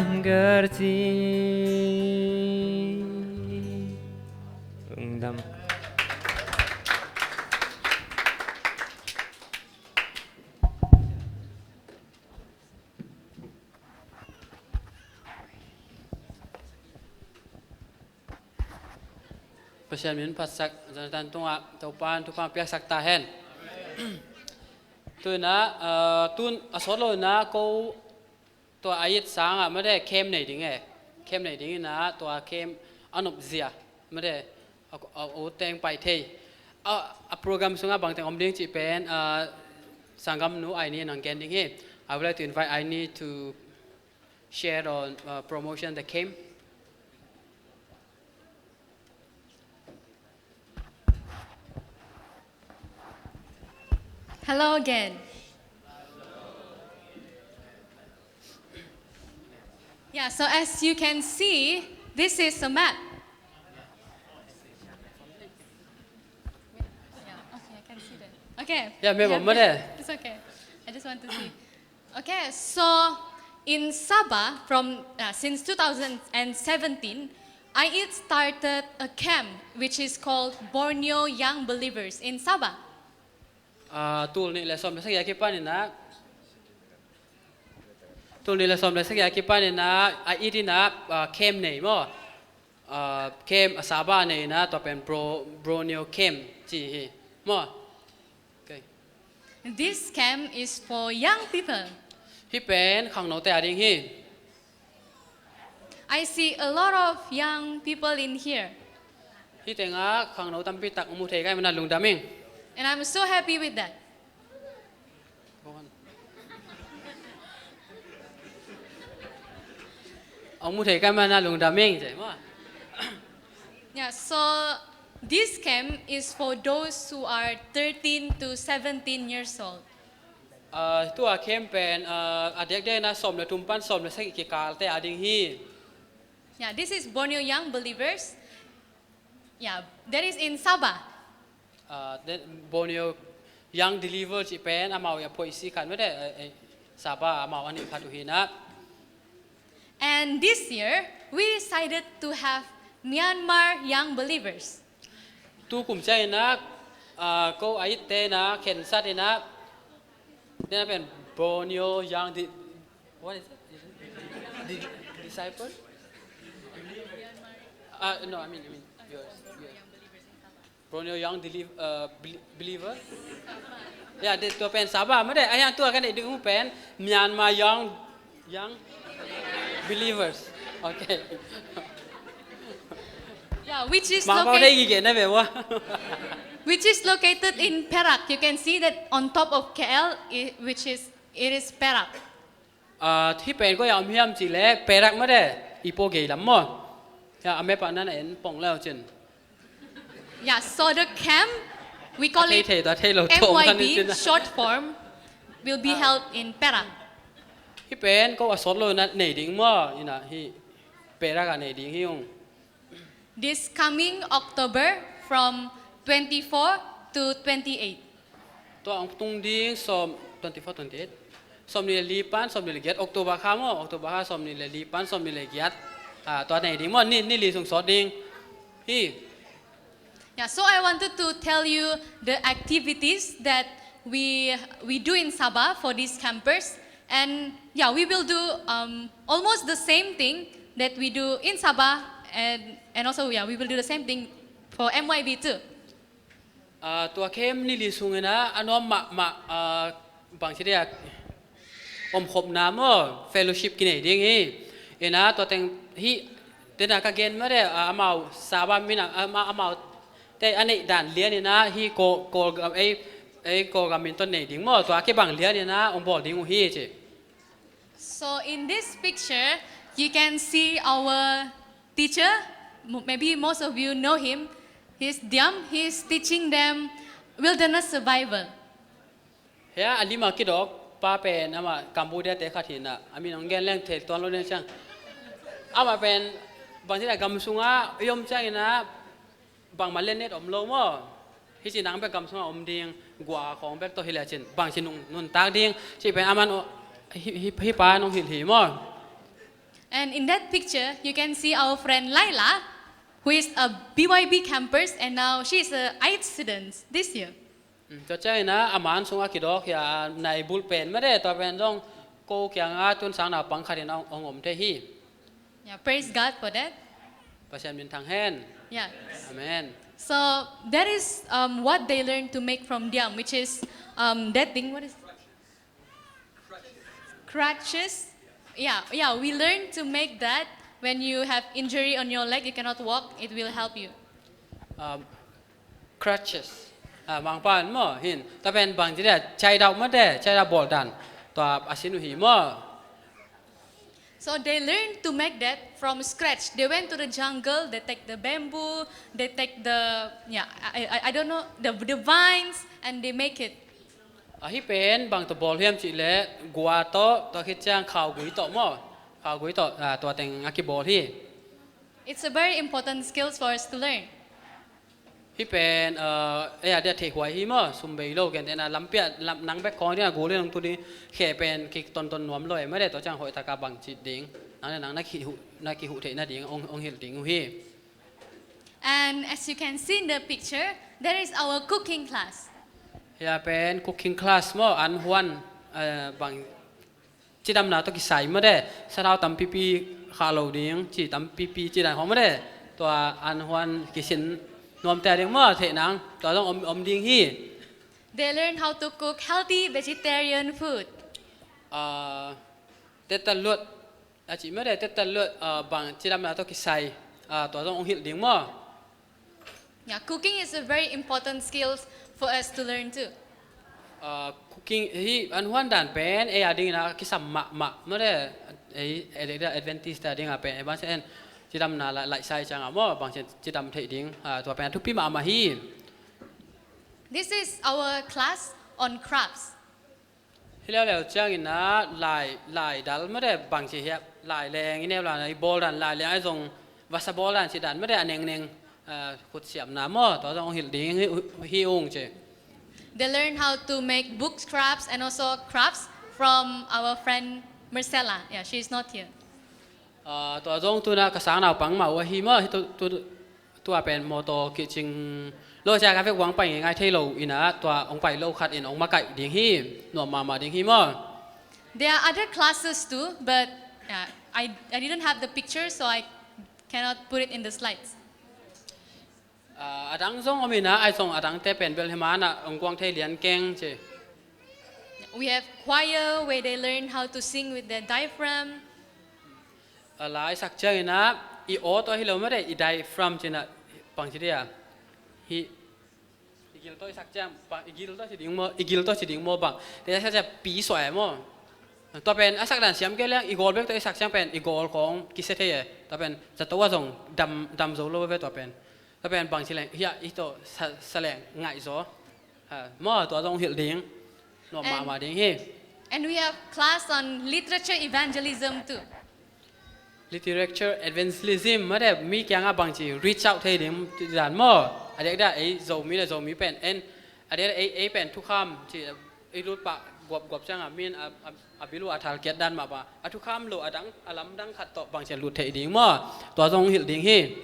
mengerti. Lungdam. Pasian min phatsak Jonathan tungah Topa'n thupha piaksak ta hen. Tu-in ah, uh, tun a sawt lo-in ah ko tua a it sangah mate camp nei ding e. Camp nei ding in ah tua camp a nopzia mate a, a, a teng pai thei. A, a program sungah bangteng om ding cih pen, uh, sanggamnu Aini in hong gen ding hi. I would like to invite Aini to share on, uh, promotion the camp. Hello again. Yeah, so as you can see, this is a map. Yeah, okay, I can see that. Okay. Yeah, map om mate. It's okay. I just want to see. Okay, so in Sabah, from, uh, since two thousand seventeen, I it started a camp which is called Borneo Young Believers in Sabah. Ah, tul nih le sawm le sagih a kipan in ah, tul nih le sawm le sagih a kipan in ah, a it in ah, ah, camp nei maw. Ah, camp a Sabah nei in ah, tua pen Bro-, Borneo camp ci hi maw. Okay. This camp is for young people. Hih pen khangnote a ding hi. I see a lot of young people in here. Hih tengah khangno tampi tak hong mu thei ka hih manin ah lungdam ing. And I'm so happy with that. Hong mu thei ka hih manin ah lungdam ing ci maw. Yeah, so this camp is for those who are thirteen to seventeen years old. Ah, tua camp pen, ah, a diakdiak in ah sawm le thum pan sawm le sagih kikalte a ding hi. Yeah, this is Borneo Young Believers. Yeah, that is in Sabah. Ah, then Borneo Young Deliver cih pen amau a phoisi khat mah de, eh, eh, Sabah amau a neih khat uh hi na. And this year, we decided to have Myanmar Young Believers. Tu kum ciang in ah, ah, ko a itte in ah khensat in ah, den a pen Borneo Young Di-, what is it? Di-, Disciple? Ah, no, I mean, I mean, yours, yours. Borneo Young Deli-, uh, Bel-, Believer? Ya, de, tua pen Sabah mah de. Ahi hang tua ka neih ding uh pen Myanmar Young, Young Believers. Okay. Yeah, which is Mangpau located, dei gige na ve wa. Which is located in Perak. You can see that on top of K L, i-, which is, it is Perak. Ah, hih pen koi ah om hiam cih leh Perak mah de, Ipoh gei lam maw. Ya, a map ah na en pong le uh cin. Yeah, so the camp, we call it M Y B, short form, will be held in Perak. Hih pen ko a sawt lo na nei ding maw, ina hih Perak ah nei ding hi ung. This coming October from twenty-four to twenty-eight. Tua hong tung ding sawm, twenty-four, twenty-eight. Sawmnih le li pan, sawmnih le giat, October kha maw, October kha sawmnih le li pan, sawmnih le giat. Ah, tua nei ding maw, ni, ni li sung sawt ding. Hi. Yeah, so I wanted to tell you the activities that we, we do in Sabah for these campers. And yeah, we will do, um, almost the same thing that we do in Sabah. And, and also, yeah, we will do the same thing for M Y B too. Ah, tua camp ni li sung in ah, a nuam mahmah, ah, bangci dia, omkhopna maw, fellowship kinei ding hi. In ah, tua teng hi, tena ka gen mah de, ah, amau Sabah min ah, ama-, amau te a neih dan lian in ah, hi Kawl, Kawlgam, ei, ei Kawlgam min tawh nei ding maw, tua kibang lian in ah, ong bawl ding uh hi ci. So in this picture, you can see our teacher. M-, maybe most of you know him. He's Diam. He's teaching them wilderness survival. Hia, a lim a kidawk pa pen amah Cambodia te khat hi na. A min ong gen leng thei tuan lo ding ciang. Amah pen bangci a gam sungah i om ciangin ah bangmah lennet om lo maw? Hih ci nang bek gam sungah om ding, gua khawng bek tawh hi le cin, bangci nung, nuntak ding, cih pen aman, hih, hih, hih pa nong hilh hi maw? And in that picture, you can see our friend Laila, who is a B Y B campers, and now she is a I E L T S student this year. Mm, tua ciangin ah, a man sungah kidawk hi a, nai bulh pen mah de, tua pen zong ko kiangah tun sang naupang khat in ong, ong om thei hi. Yeah, praise God for that. Pasian min thang hen. Yeah. Amen. So that is, um, what they learn to make from Diam, which is, um, that thing, what is crutches? Yeah, yeah, we learn to make that when you have injury on your leg, you cannot walk, it will help you. Um, crutches. Ah, Mangpau in maw, hin. Tua pen bangci dia, chai dau mah de, chai dau bawl dan. Tua a sin uh hi maw. So they learn to make that from scratch. They went to the jungle, they take the bamboo, they take the, yeah, I, I, I don't know, the, the vines, and they make it. Ah, hih pen bang tawh bawl hiam cih leh gua tawh, tua khit ciang khaugui tawh maw. Khaugui tawh, ah, tua teng a kibawl hi. It's a very important skills for us to learn. Hih pen, ah, ei a dia theih huai hi maw, sum bei lo, gentehna lampi ah, lam, nang bek khawng ding a gul in ong tu ding, khe pen kitonton nuam lo e, mah de tua ciang hoih taka bangci ding. Nang le nang na kihuh, na kihuh theih nading, ong, ong hilh ding uh hi. And as you can see in the picture, there is our cooking class. Hia pen cooking class maw, an huan, eh, bang cidamna tawh kisai mah de, sathau tampipi khah lo ding, ci tampipi ci dan khawng mah de, tua an huan kisin nuamte a ding maw, theih nang, tua zong om, om ding hi. They learn how to cook healthy vegetarian food. Ah, tettaluat, a ci mah de, tettaluat, ah, bang cidamna tawh kisai, ah, tua zong ong hilh ding maw. Yeah, cooking is a very important skills for us to learn too. Ah, cooking, hih an huan dan pen, ei a dingin a kisam mahmah, mah de, ei, ei, ei Adventist a dingin a pen, ei bangci en, cidamna la, laihsa i ciangah maw, bangci cidam theih ding, ah, tua pen a thupi mahmah hi. This is our class on crafts. Hi leuleu ciangin ah lai, lai dal mate bangci hiam, lai leng i neu lai, i bawl dan lai leng ahi zong vasa bawl dan cih dan mate a nengneng, ah, khutsiamna maw, tua zong hong hilh ding hi, hi ung ci. They learn how to make book crafts and also crafts from our friend Marcella. Yeah, she is not here. Ah, tua zong tu-in ah ka sang naupang mah uh ahi maw, hi tu, tu, tua pen mawtaw kicing lo cia ka vek uang pai ngeingai thei lo in ah, tua hong pai lo khat in hong makaih ding hi, nuam mahmah ding hi maw. There are other classes too, but, uh, I, I didn't have the picture, so I cannot put it in the slides. Ah, a dang zong om in ah, ahi zong a dangte pen bel hi man ah hong kuang thei lian keng ci. We have choir where they learn how to sing with the diaphragm. A la i sak ciangin ah, i aw tawh hi lo mate, i diaphragm ci-in ah, bangci dia. Hi, i gil tawh i sak ciang, bang, i gil tawh ci ding maw, i gil tawh ci ding maw bang. Te i sak ciang pi suah e maw. Tua pen a sak dan siam kei leng, i gawl bek tawh i sak ciang pen, i gawl khawng kisia thei e. Tua pen zato ah zong dam, dam zo lo ve tua pen. Tua pen bangci leng, hiah i tawh sa, sa leng ngaih zaw. Ah, maw, tua zong hilh ding. Nuam mahmah ding hi. And we have class on literature evangelism too. Literature evangelism, mate, mi kiangah bangci reach out thei ding dan maw. A diakdiak ei Zomi le Zomi pen, en, a diakdiak ei, ei pen thukham ci, i lut pah guapguap ciangah min a, a, a bil uh a thal kiat dan mah bang, a thukham lo a dang, a lamdang khat tawh bangci lut thei ding maw. Tua zong hilh ding hi.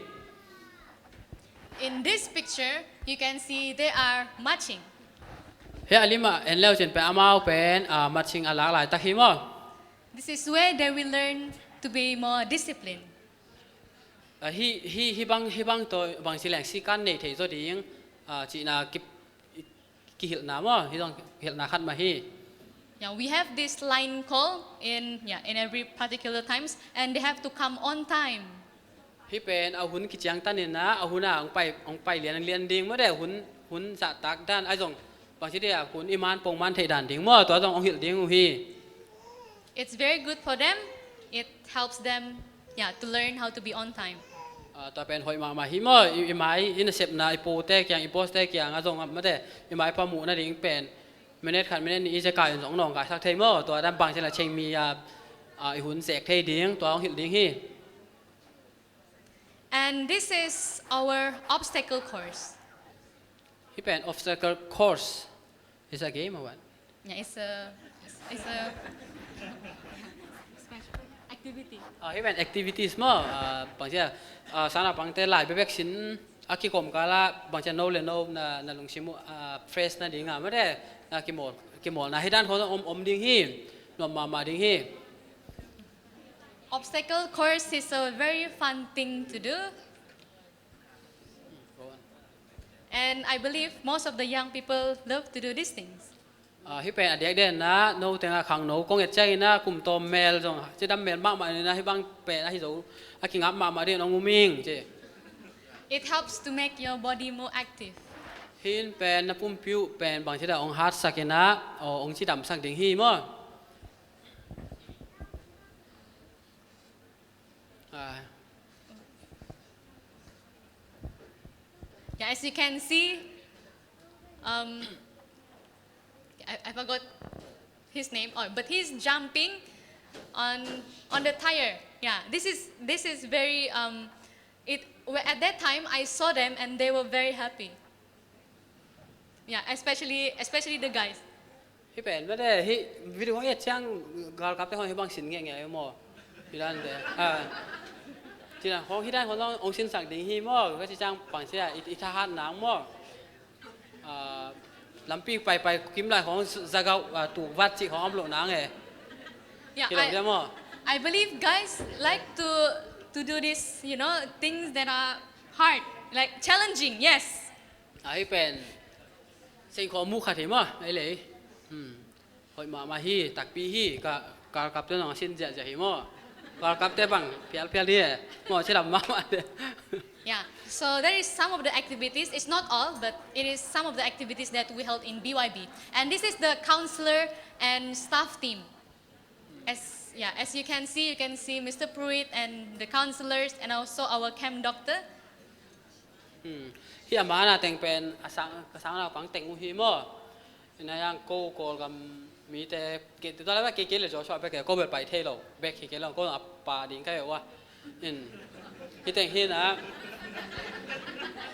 In this picture, you can see they are marching. Hih a limah en leu cin pen amau pen, ah, marching a lak laitak hi maw. This is where they will learn to be more disciplined. Ah, hih, hih, hih bang, hih bang tawh bangci leng sikan nei thei zaw ding, ah, cihna ki, kihilhna maw, hih zong hilhna khat mah hi. Yeah, we have this line call in, yeah, in every particular times, and they have to come on time. Hih pen a hun kiciangtan in ah, a hun ah hong pai, hong pai lianlian ding maw, de hun, hun zahtak dan ahi zong, bangci dia hun i man pongman theih dan ding maw, tua zong hong hilh ding uh hi. It's very good for them. It helps them, yeah, to learn how to be on time. Ah, tua pen hoih mahmah hi maw, i, i mai, i nasepna, i pote kiang, i boss te kiang a zong ah mate, i maipa muh nading pen minute khat, minute nih i zeka in zong nawngkaisak thei maw, tua dan bangci leng cheng mi a, ah, i hun zek thei ding, tua hong hilh ding hi. And this is our obstacle course. Hih pen obstacle course is a game or what? Yeah, it's a, it's a activity. Ah, hih pen activities maw, ah, bangci a, ah, sang naupangte lai bekbek sin a kikom kal ah bangci a no le no na, na lungsim uh, ah, fresh nading ah mate, na kimawl, kimawlna hih dan khawng om, om ding hi, nuam mahmah ding hi. Obstacle course is a very fun thing to do. And I believe most of the young people love to do these things. Ah, hih pen a diakdiak in ah, no tengah khangno kong et ciangin ah, kum tawm mel zong, cidam mel mahmah in ah, hih bang pen ahi zo, a kingap mahmah ding in hong um ing ci. It helps to make your body more active. Hih in pen na pumpi uh pen bangci dan hong hatsak in ah, aw, hong cidamsak ding hi maw. Ah. Yeah, as you can see, um, I, I forgot his name. Oh, but he's jumping on, on the tire. Yeah, this is, this is very, um, it, at that time I saw them and they were very happy. Yeah, especially, especially the guys. Hih pen mate, hih video hong et ciang galkapte khawng hih bang sin ngeingei maw. Hih dante. Ah. Ci-in ah, hong hih dan khawng hong sinsak ding hi maw. Ka ci ciang bangci a, i, i thahat nang maw. Ah, lampi paipai kim lai khawng zagau, ah, tukvat cih khawng om loh nang e. Yeah, I, I believe guys like to, to do this, you know, things that are hard, like challenging, yes. Ah, hih pen sengkhawm muh khat hi maw, ei lei. Hmm. Hoih mahmah hi, takpi hi, ka, galkapte nong sin ziahziah hi maw. Galkapte bang phialphial hi e. Maw, cidam mahmah te. Yeah. So that is some of the activities. It's not all, but it is some of the activities that we held in B Y B. And this is the counselor and staff team. As, yeah, as you can see, you can see Mister Pruitt and the counselors and also our camp doctor. Hmm. Hih a man a teng pen a sang, ka sang naupang teng uh hi maw. Ina yang ko Kawlgam Mite ke te tua la ba ke ke le Joshua bek ke ko bel pai thei lo bek hi ke lo ko a pa ding ka he wa. In hi teng hi na.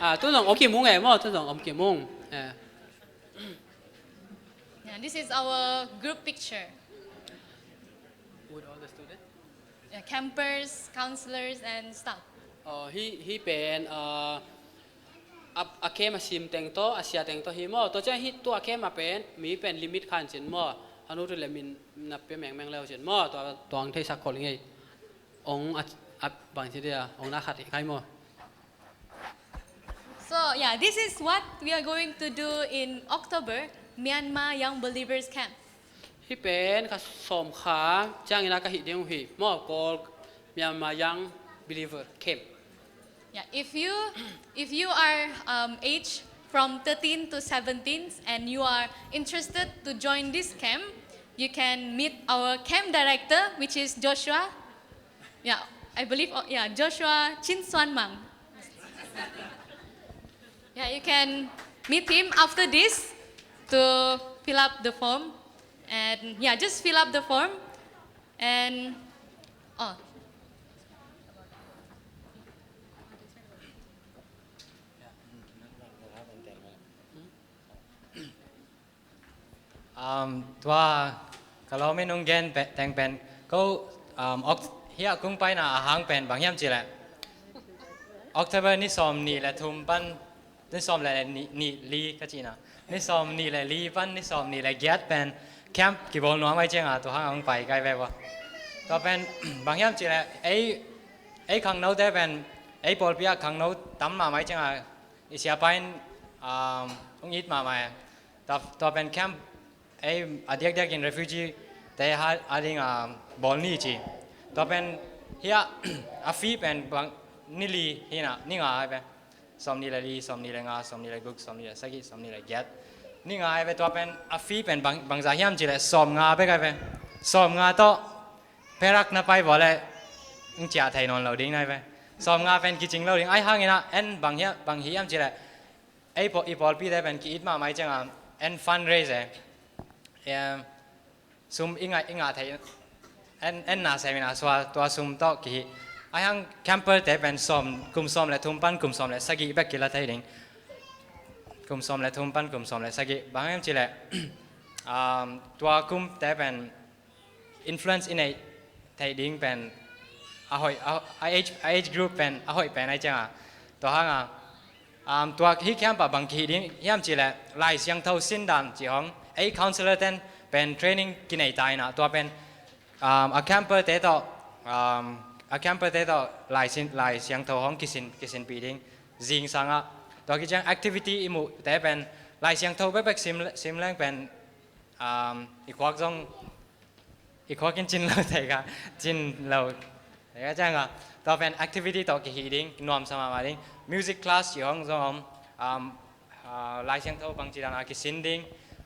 A tu zong om ki mung e mo tu zong om ki mung. Eh. Yeah, this is our group picture. With all the students? Yeah, campers, counselors, and staff. Oh, hi hi pen uh, a, a camp a sim teng to, a sia teng to hi mo. To cia hi tu a camp a pen mi pen limit khan cin mo. Hanu tu le min na pe meng meng leu cin mo. To tuang thei sak khol ngei. Ong a, a bang ci dia, ong na khat hi kai mo. So yeah, this is what we are going to do in October, Myanmar Young Believers Camp. Hi pen ka sawm kha ciangin a ka hih ding uh hi maw, Kawl Myanmar Young Believer Camp. Yeah, if you if you are um, age from thirteen to seventeen and you are interested to join this camp, you can meet our camp director, which is Joshua. Yeah, I believe, oh, yeah, Joshua Chin Suan Mang. Yeah, you can meet him after this to fill up the form. And yeah, just fill up the form. And, oh. Um, tua ka lawm in hong gen pe- teng pen ko, um, Oct- hiah kong paina a hang pen bang hiam cih leh October ni sawm nih le thum pan ni sawm le nih, nih li ka cihna, ni sawm nih le li pan ni sawm nih le giat pen camp kibawl nuam ai cianga tua hang a hong pai kai ve ua. Tua pen bang hiam cih leh ei, ei khangnote pen ei pawlpi ah khangno tam mahmah ai cianga i siapa in, um, hong it mahmah e. Tua, tua pen camp ei a diakdiakin refugee te ha a dinga bawl ni ci. Tua pen hiah a fee pen bang ni li hi na, ni nga ai pen. Sawm nih le li, sawm nih le nga, sawm nih le guk, sawm nih le sagih, sawm nih le giat. Ni nga ai pen tua pen a fee pen bang, bangzah hiam cih leh sawm nga bek ai pen. Sawm nga tawh perak na pai bawl leh hong ciah thei nawn lo ding na ai pen. Sawm nga pen kicing lo ding ai hangin ah en bang hiam, bang hiam cih leh ei paw- i pawlpite pen ki-it mahmah ai cianga en fundraise e. Em, sum i ngah, i ngah thei en, en na sem in a sua tua sum tawh kihi. Ai hang camper te pen sawm, kum sawm le thum pan kum sawm le sagih bek kila thei ding. Kum sawm le thum pan kum sawm le sagih. Bang hiam cih leh, um, tua kum te pen influence i neih theih ding pen a hoih, a, a age, a age group pen a hoih pen ai cianga. Tua hanga, um, tua hih camp ah bang kihi ding hiam cih leh Lai Siangtho sindan cih hong ei counselor ten pen training kinei ta in ah tua pen, um, a camper te tawh, um, a camper te tawh Lai, sin, Lai Siangtho hong kisin, kisinpih ding zingsang ah. Tua kiciang activity i muh te pen Lai Siangtho bekbek sim, sim leng pen, um, i khuak zong i khuak in cin lo thei ka, cin lo thei ka cianga. Tua pen activity tawh kihi ding, nuamsa mahmah ding. Music class cih hong zong om, um, uh, Lai Siangtho bangci dan a kisin ding.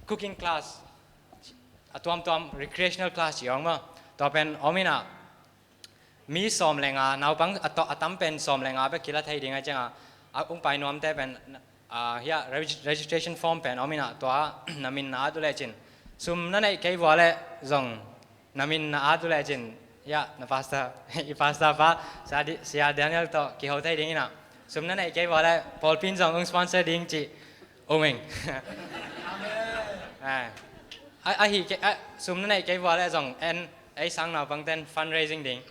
Cooking class, a tuamtuam recreational class cih hong maw. Tua pen om in ah mi sawm le nga, naupang a, to, a tam pen sawm le nga bek kila thei ding ai cianga. A hong pai nuamte pen ah, hiah regi- registration form pen om in ah tua na min na at uh lecin. Sum na neih kei vua leh zong na min na at uh lecin. Hiah na pastor, i pastor pa, Sia Di- Sia Daniel tawh kiho thei ding in ah. Sum na neih kei vua leh pawlpi in zong hong sponsor ding cih um ing. Eh, a, a hi ke, a, sum na neih kei vua leh zong en ei sang naupangten fundraising ding.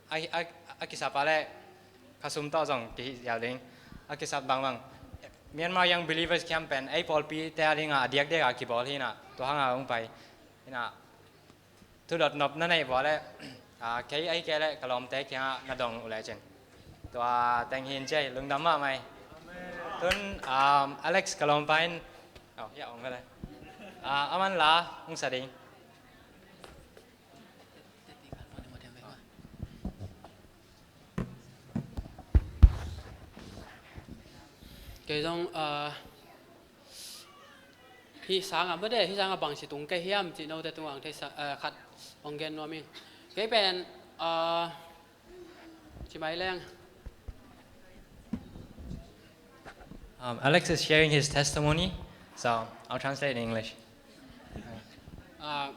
A, a, a kisap a leh ka sum tawh zong kihih ziau ding. A kisap bangbang Myanmar Young Believers Camp pen ei pawlpite a dinga a diakdiak a kibawl hi in ah tua hanga hong pai hi in ah. Thu dot nop na neih vua leh, ah, kei ahi kei leh ka lawmte kiangah na dong uh lecin. Tua teng hi in ciai, lungdam mahmah ei. Tun, um, Alex ka lawmpa in, oh, hiah ong ve le. Ah, aman la hong sa ding. Kei zong, ah, hih sanga made, hih sanga bangci tung kei hiam cih note tungah ang thei sa, ah, khat hong gen nuam ing. Kei pen, ah, ci mai leng. Um, Alex is sharing his testimony, so I'll translate in English. Ah,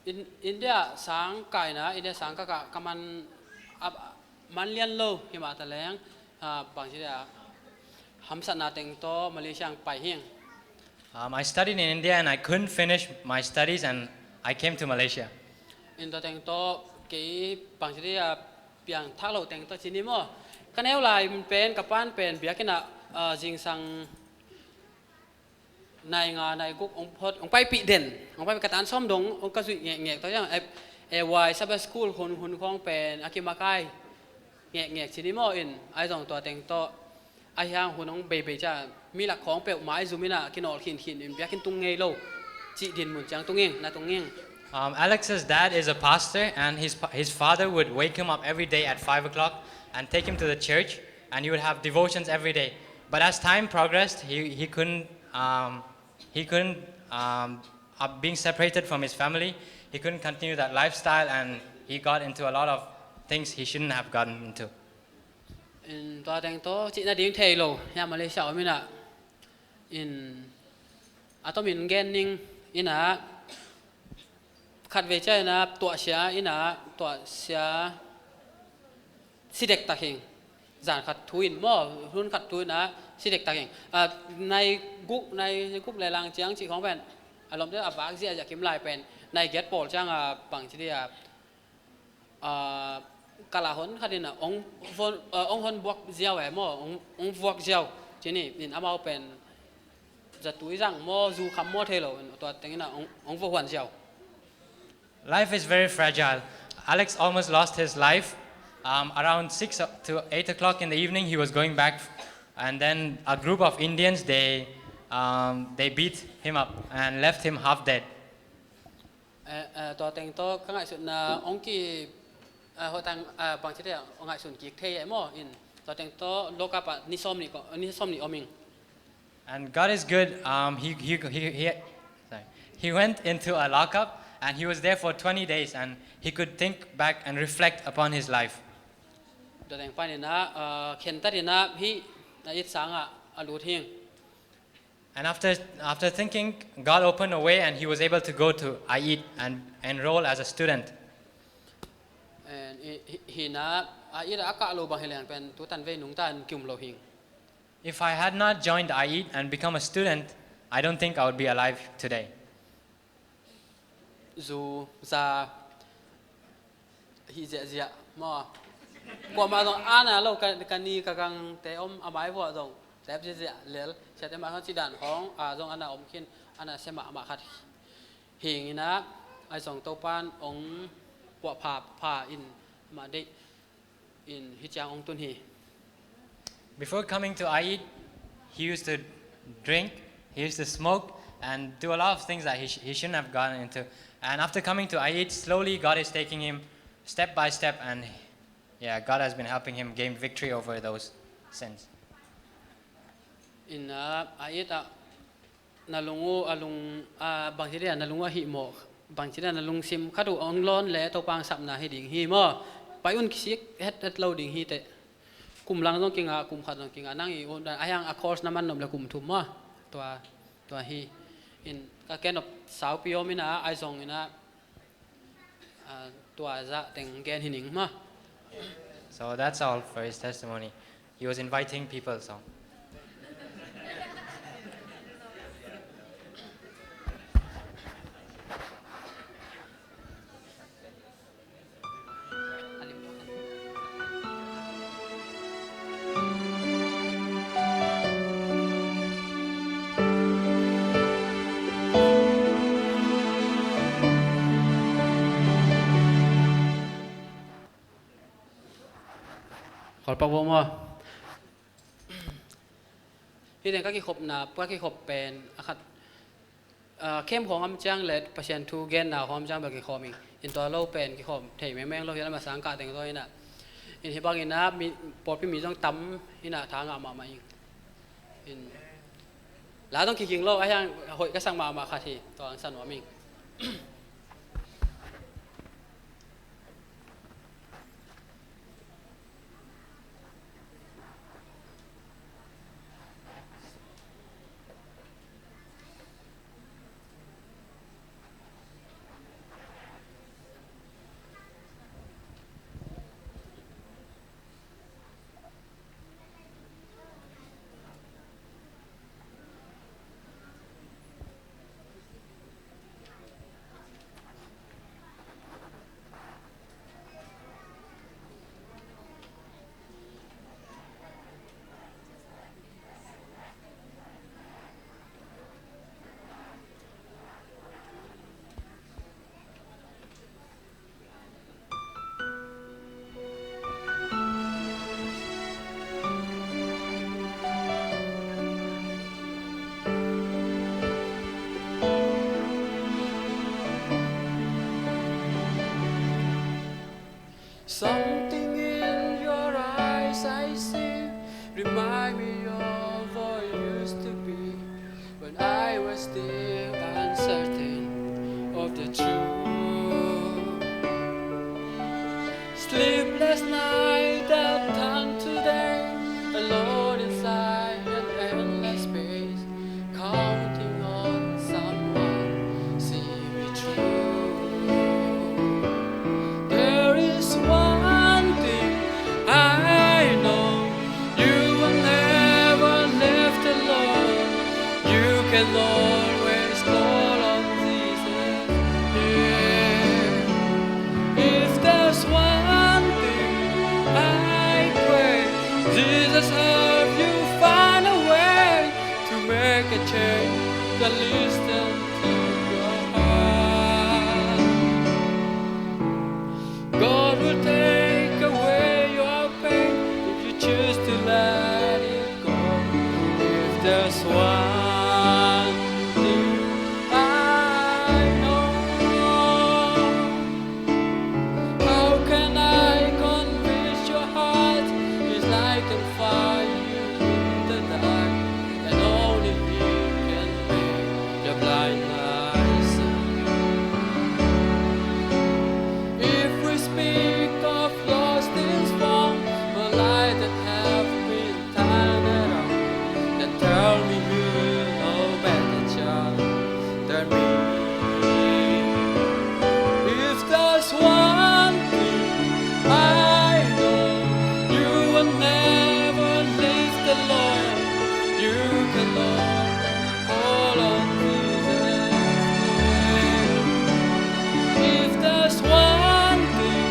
In, India sang kaina, India sang ka, ka, ka man, a, man lian lo hi mah ta leng, ah, bangci dia, hamsatna teng tawh Malaysia ang pai hing. Um, I studied in India and I couldn't finish my studies and I came to Malaysia. In tua teng tawh kei bangci dia piang thak lo teng tawh ci ni maw. Ka neu lai pen, ka pan pen biakinn ah, ah, zingsang nai nga, nai guk hong phot, hong paipih den, hong paipih ka tan sawm dong, hong ka zuih ngekngek tawh ciang, eh, eh, wai Sabbath School hun, hun khawng pen a kimakai ngekngek ci ni maw in, ai zong tua teng tawh, a hiang hun hong beibei ciang, mi lak khawng peuhmah i zum in a kinawl khinkhin in biakinn tung ngei lo, cih dinmun ciang tung ing, na tung ing. Um, Alex's dad is a pastor, and his, pa- his father would wake him up every day at five o'clock and take him to the church, and he would have devotions every day. But as time progressed, he, he couldn't, um, he couldn't, um, uh, being separated from his family, he couldn't continue that lifestyle, and he got into a lot of things he shouldn't have gotten into. In tua teng tawh cihna ding thei lo, hia Malaysia om in a, in a tomin gen ning in a, khatvei ciang in a tuahsia in a, tuahsia si dektak hing. Zan khat thu in maw, hun khat thu in a si dektak hing. Ah, nai guk, nai guk le lang ciang cih khawng pen a lawmte a vak ziahziah kim lai pen nai giat pawl ciang a bangci dia, ah, kala hon khat in a hong hon, ah, hong hon buak ziau e maw, hong, hong vuak ziau. Ci ni in amau pen zatui zang maw, zu kham maw thei lo in tua teng in a hong, hong vuak huan ziau. Life is very fragile. Alex almost lost his life. Um, around six o- to eight o'clock in the evening, he was going back, and then a group of Indians, they, um, they beat him up and left him half dead. Eh, eh, tua teng tawh ka ngaihsutna hong ki, eh, hotang, eh, bangci dia hong ngaihsun kik thei e maw in, tua teng tawh lock up ah ni sawm nih ko- ni sawm nih om ing. And God is good. Um, he, he, he, he, sorry. He went into a lockup and he was there for twenty days and he could think back and reflect upon his life. Tua teng panin a, uh, khentat in a hih a it sangah a lut hing. And after, after thinking, God opened a way and he was able to go to Aiid and enroll as a student. And hi, hi, hi na, a it a kah lo bang hi leng pen tu tan vei nungta in kium lo hing. If I had not joined Aiid and become a student, I don't think I would be alive today. Zu, za, hih ziahziah maw. Kuamah zong ana lo ka, ka ni ka gangte om a mai vuah zong tep ziahziah lel. Siate mah zong ci dan hong a zong ana om khin, ana sia mahmah khat hing in a, ai zong Topan hong puah pha, pha in mah deih in hih ciang hong tun hi. Before coming to Aiid, he used to drink, he used to smoke, and do a lot of things that he, sh- he shouldn't have gone into. And after coming to Aiid, slowly God is taking him step by step, and yeah, God has been helping him gain victory over those sins. In a, a it a na lung uh, a lung, a, bangci dia na lung uh a hih mawh, bangci dia na lungsim khat uh hong lawn le Topa hong sapna hi ding hi maw. Pai un kisik het het lo ding hi teh. Kum lang zong kinga, kum khat zong kinga, nang i un a hiang a course na man nop le kum thum maw. Tua, tua hi. In ka ken nop saupi om in a, ai zong in a, ah, tua zah teng gen hi ning maw. So that's all for his testimony. He was inviting people, so. Kholpak vo maw. Hih teng ka kikhopna, ka kikhop pen a khat, ah, khem khawng am ciang le Pasian thu genna khawng am ciang bel kikhawm ing. In tua lo pen kikhawm thei mengmeng lo hi a, lam a sang kah teng zaw hi na. In hih bangin a mi, pawlpi mi zong tam hi na, tha ngah mahmah ing. In la zong kiging lo, a hiang hoih ka sak mahmah khat hi, tua ang sa nuam ing. Something in your eyes I see remind me of what used to be when I was still uncertain of the truth. Sleepless night that turned to day, alone inside an endless space, counting on someone see me through. There is one thing I know, you will never left alone. You can always call on Jesus. Yeah. If there's one thing I pray, Jesus, help you find a way to make a change that listen to your heart. God will take away your pain if you choose to let it go. If there's one thing I know, how can I convince your heart? It's like a fire in the dark, and only He can make the blind eyes see. If we speak of lost things found, the light that have been turned around, then tell me who know better child than me. If there's one thing I know, you will never leave the Lord. You can always call on Jesus' name. If there's one thing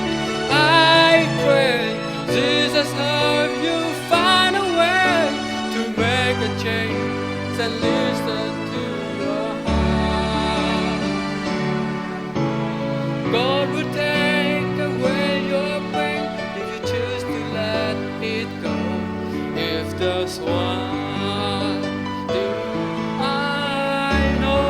I pray, Jesus, help you find a way to make a change and listen to your heart. God will take away your pain if you choose to let it go. If there's one thing I know,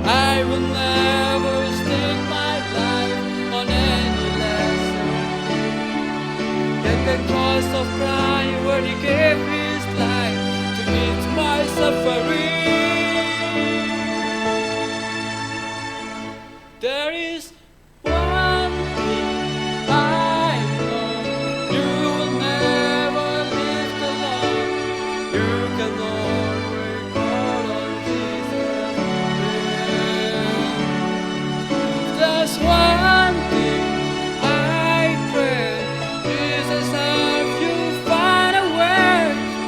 I will never stake my life on any lesser thing than the cross of Christ, where He gave His life to ease my suffering. There is one thing I know, you will never leave the Lord. You can always call on Jesus' name. There's one thing I pray, Jesus, help you find a way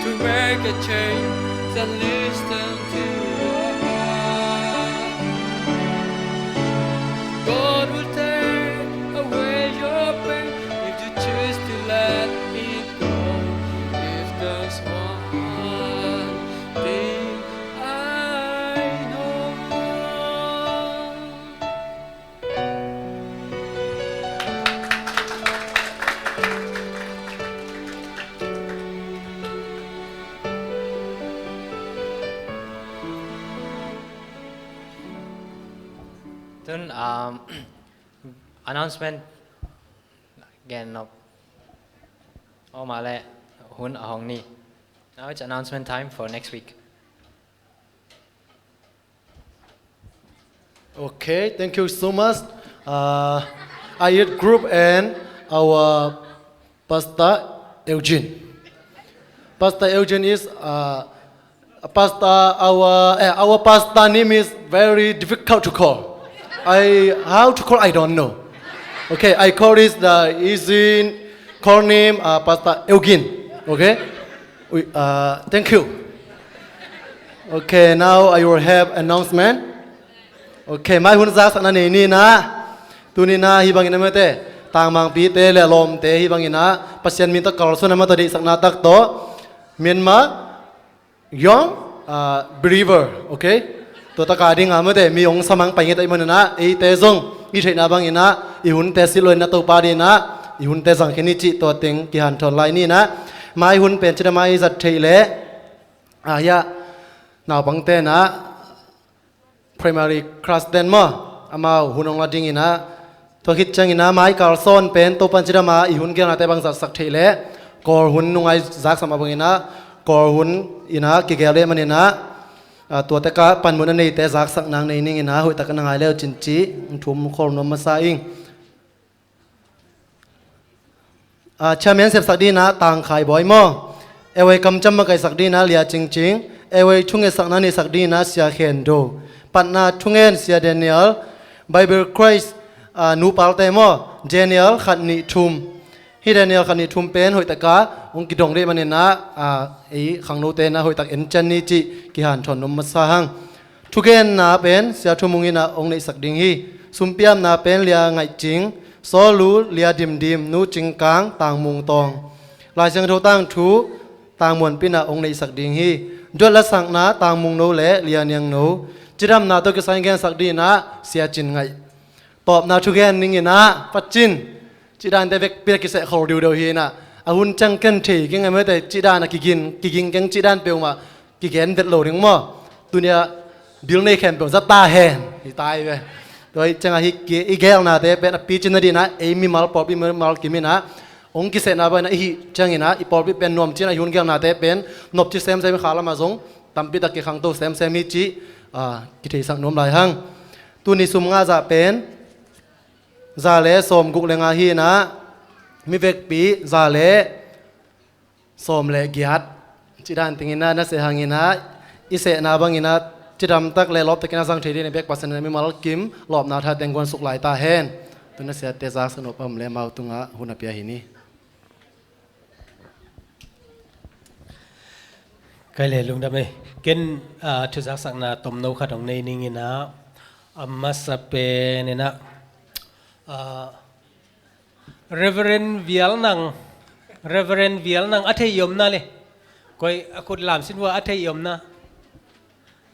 to make a change and listen to your heart. God will take away your pain if you choose to let it go. If there's one thing I know. Tun, um, announcement gen nop. Om a le hun a hong ni. Now it's announcement time for next week. Okay, thank you so much. Uh, I youth group and our Pastor Eugene. Pastor Eugene is uh, a pastor. Our uh, our pastor name is very difficult to call. I how to call I don't know. Okay, I call this the easy call name uh, Pastor Eugene. Okay, we, uh, thank you. Okay, now I will have announcement. Okay, mai hun zaksakna nei ni na. Tuni na hi bangin a mate, tangmangpite le lawmte hi bangin a Pasian min tawh kalsuan a mate deihsakna tak tawh Myanmar young uh, believer, okay? Tua taka ding a mate mi hong samang pai nge ta i manun a eite zong i theihna bangin a i hunte silh loin a Topa dingin a i hunte zangkhin i cih tua teng kihanthawn lai ni na. Mai hun pen cina mai zat theih le a hiah naupangte na primary class ten maw, amau hun hong la dingin a Tua khit ciangin ah Michael Son pen Topan cidam a i hun gelnate bang zatsak theih leh Kawl hun nungai zaksak mah bangin ah Kawl hun in ah kigel deh manin ah, ah, tua tek ah panmun a neite zaksak nang nei ning in ah hoih tak a na ngai leu cin ci thum khol nuam masa ing. Ah, chairman sepsak ding in ah Tang Khai Bawi maw. Ewei kamciam makaihsak ding in ah Lia Cing Cing. Ewei thungetsakna neihsak ding in ah Sia Khen Do. Patna thungen Sia Daniel. Bible Christ, ah, nupalte maw. Daniel khat nih thum. Hih Daniel khat nih thum pen hoih tak a hong kidong deh manin ah, ah, ei khangnote in ah hoih tak en cian ni cih kihanthawn nuam masa hang. Thugenna pen Sia Thu Mung in ah hong neihsak ding hi. Sumpiamna pen Lia Ngaih Cing, Saw Lu, Lia Dim Dim, Nu Cing Kang, Tang Mung Tawng. Lai Siangtho tangthu Tang Muan Pin ah hong neihsak ding hi. Duat lasakna Tang Mung No le Lia Niang No. Cidamna tawh kisai gensak ding in ah Sia Cin Ngaih. Tawpna thugen ning in ah Pacin. Cih dante vekpi a kiseh khol diudeu hi in ah. A hun ciang ken thei keng a mete cih dan a kiging, kiging keng cih dan peuhmah kigen vet lo ding maw. Tuni a bil nei khempeuh zat ta hen. Hi tai ve. Tua hi ciang a hi ki, i gelnate pen a picin na ding in ah ei mimal pawlpi mimal kim in ah hong kisehna bang in ah i hih ciangin ah i pawlpi pen nuam ci in ah i hun gelnate pen nopci semsem hi kha lam ah zong tampi tak kikhangto semsem hi cih, ah, kitheisak nuam lai hang. Tuni sum ngah zah pen za le sawm guk le nga hi in ah mi vekpi za le sawm le giat. Cih dan ting in ah na seh hang in ah i sehna bang in ah cidam tak le lawp tak in ah zang thei ding in ah bek Pasian in ah mimal kim lawpna tha teng guan suk lai ta hen. Tu na siate zaksak nop a om le amau tungah hun a pia hi ni. Kai le lungdam ei. Ken, ah, thuzaksakna tomno khat hong nei ning in ah, a masa pen in ah, ah, Reverend Vial Nang, Reverend Vial Nang a thei i om na le. Koi a khut lam sin vua a thei i om na.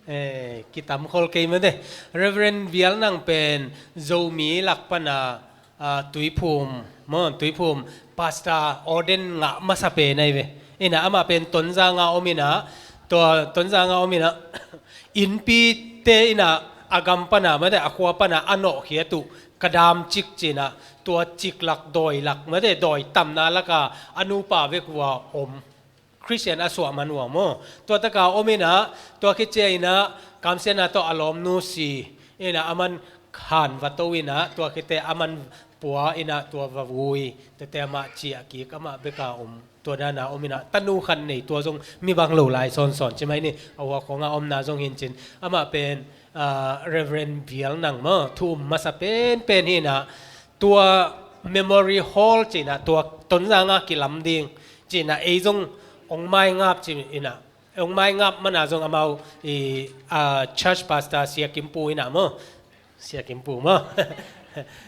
Eh, kitam khol kei mate. Reverend Vial Nang pen Zomi lak pana, ah, Tuiphum, maw, Tuiphum, Pastor Orden ngah masa pen ahi ve. Ina amah pen Tonzang a om ina, tua Tonzang a om ina, innpite ina a gam pana, mate, a khua pana a nawhkhiat uh, ka dam cik cina, tua cik lak, dawi lak, mate, dawi tamna laka a nupa vek ua om. Christian a suah man ua maw. Tua taka om ina, tua khit cia ina, kamsiatna tawh a lawmnu si ina, aman khan va to ina, tua khit te aman pua ina, tua va vui, tete amah ciah kik, amah beka om. Tua dana om ina, tanu khan nei, tua zong mi bang lo lai sawnsawn ci mai ni, a hua khonga omna zong hin cin. Amah pen, ah, Reverend Vial Nang maw, thu um masa penpen hi ina, tua Memory Hall cina, tua Tonzanga kilam ding cina, ei zong ong maingap cina, ong maingap mana zong amau i, ah, church pastor Sia Kimpu ina maw, Sia Kimpu maw,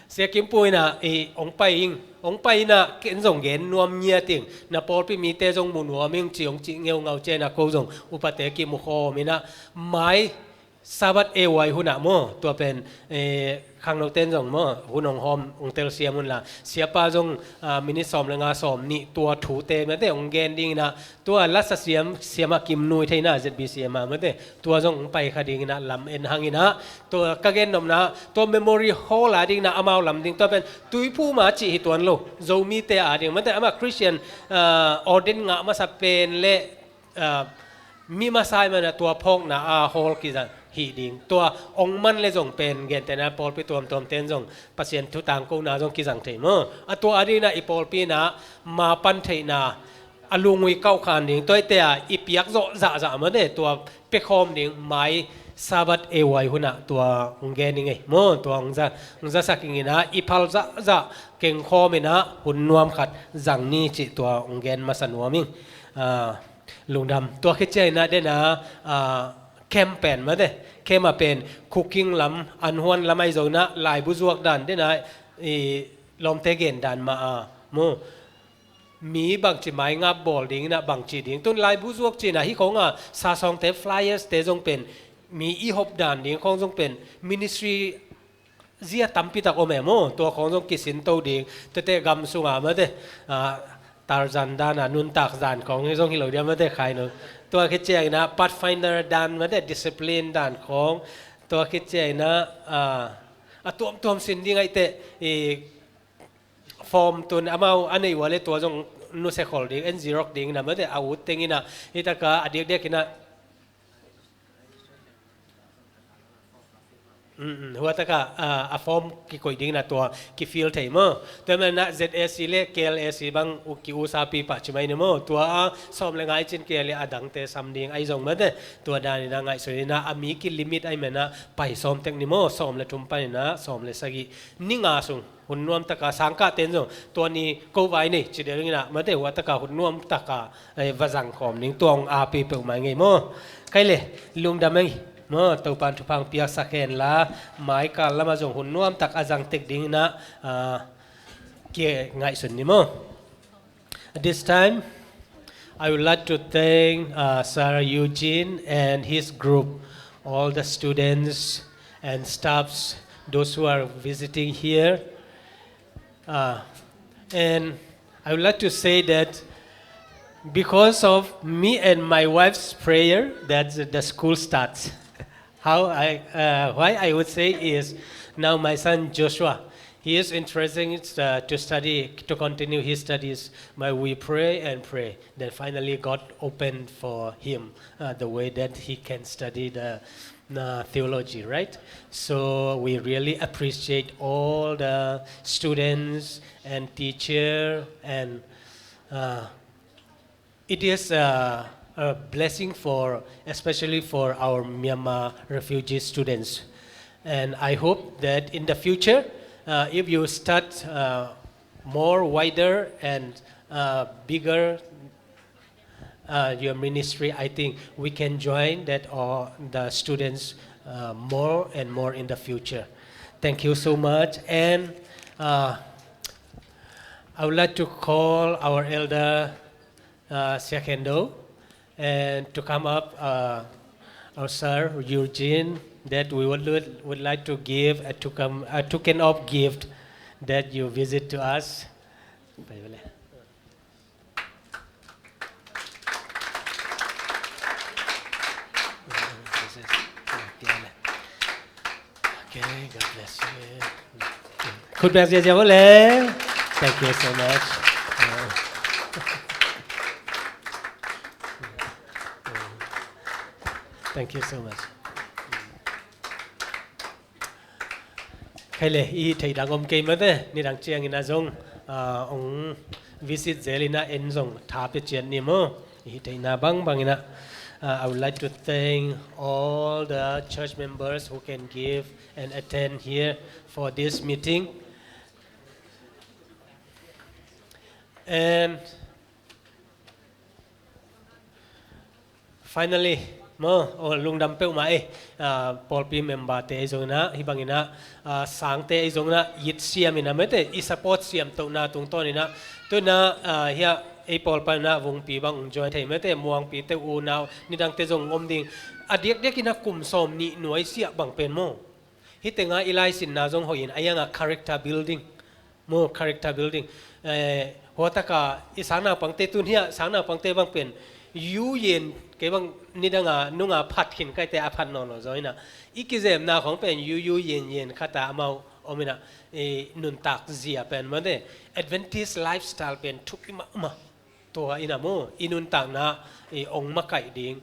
Sia Kimpu ina i ong pai ing, ong pai ina ken zong gen nuam ngiat ing, na pawlpi mite zong mu nuam ing ci ong ci ngeungau cina, ko zong upate kimu khawm ina mai Sabbath A Y hunah maw, tua pen, eh, khangnoten zong maw, hun hong hawm, hong telsiam hunla. Siapa zong, ah, minute sawm le nga sawm nih, tua thute mate hong gen dingina, tua lasa siam, siama kim nui theina Z B C M a mate, tua zong hong pai kha dingina, lam en hangina, tua ka gen nopna, tua memory hall a dingina, amau lam ding, tua pen Tuiphum a cih hi tuan lo, Zomite a ding, mate ama Christian, ah, ordain ngah masa pen le, ah, mi masa i mana tua phawkna a hall kizang hih ding. Tua ong man le zong pen gentehna pawlpi tuamtuam ten zong Pasian thu tangkona zong kizang thei maw. A tua a dina i pawlpi na ma pan theihna a lungui kauh khan ding. Tua i te a i piak zawh zahzah mate tua pekhawm ding mai Sabbath A Y hunah tua ong gen i ngei maw. Tua ong za, ong zasak ingina i phal zahzah kengkhawm ina hun nuam khat zang ni cih tua ong gen masa nuam ing. Ah, Lungdam. Tua khit ciangina dena, ah, camp pen mate. Camp a pen cooking lam, an huan lam ahi zongina, laibu zuak dan dena, i, lawmte gen dan ma a. Mu. Mi bangci maingap bawl dingina bangci ding. Tun laibu zuak cina hi konga, sasawngte flyers te zong pen. Mi i hop dan ding kong zong pen. Ministry zia tampi tak om e maw, tua khong zong kisin to ding, tete gam sunga mate, ah, Tarzan dana nuntak zan khong hi zong hi lo dia mate khai no. Tua khit ciangina Pathfinder dan mate, discipline dan khong, tua khit ciangina, ah, a tuamtuam sin ding ahih teh, i, form tun amau a nei uh a leh tua zong nusia khol ding, en xerox ding ina, mate, a ut teng ina, hi taka a diakdiak ina. Mm, mm, hua taka, a, a form kikoih ding ina tua kifill thei maw. Tua manin ah Z A C le K L A C bang u ki usapi pah ci mai ni maw. Tua a sawm le nga i cin kei a leh a dangte sam ding ahi zong, mate, tua dan ina ngaihsun ina, a mi kilimit ahih manin ah pai sawm tek ni maw, sawm le thum panin ah sawm le sagih, ni nga sung. Hun nuam taka sangkah ten zong tua ni ko vai nei ci ding ina, mate, hua taka hun nuam taka, eh, va zang khawm ding, tua hong api peuhmah ngei maw. Kei le, lungdam ei maw, Topan thupha piaksak hen la, mai kal lamah zong hun nuam tak a zang tek ding ina, ah, ki ngaihsun ni maw. At this time, I would like to thank, uh, Sir Eugene and his group, all the students and staffs, those who are visiting here. Uh, and I would like to say that because of me and my wife's prayer, that the school starts. How I, uh, why I would say is now my son Joshua, he is interested, uh, to study, to continue his studies. But we pray and pray. Then finally, God opened for him, uh, the way that he can study the, uh, theology, right? So we really appreciate all the students and teacher and, uh, it is a, a blessing for, especially for our Myanmar refugee students. And I hope that in the future, uh, if you start, uh, more wider and, uh, bigger, uh, your ministry, I think we can join that or the students, uh, more and more in the future. Thank you so much. And, uh, I would like to call our elder, uh, Sia Khen Do, and to come up, uh, our sir Eugene, that we would, would, would like to give a token, a token of gift that you visit to us. Okay, God bless you. Khut beng ziazia vo le. Thank you so much. Thank you so much. Khai le, i theih dang om kei mate, nidang ciangin a zong, ah, ong visit zel ina en zong tha pia ciat ni maw. I theihna bangbang ina, uh, I would like to thank all the church members who can give and attend here for this meeting. And finally, maw, oh, lungdam peuhmah ei, ah, pawlpi member te ei zong ina, hih bang ina, ah, sangte ei zong ina, it siam ina mate, i support siam tohna tungtawn ina, tu ina, ah, hia, ei pawl pan ina, Vungpi bang ong join thei mate, Muangpi te unau, nidang te zong om ding, a diakdiak ina kum sawm nih nuai siah bang pen maw. Hih tenga i laisinna zong hoih in, a ianga character building. Maw, character building. Eh, hua taka i sangnaupangte tun hia, sangnaupangte bang pen. U yen, kei bang nidanga nunga phat khin kaite a phat nawn lo zaw ina. I kizemna khong pen u u yen yen khata amau om ina, eh, nuntak zia pen mate. Adventist lifestyle pen thupi mahmah. Tua ina maw, i nuntakna, eh, ong makaih ding.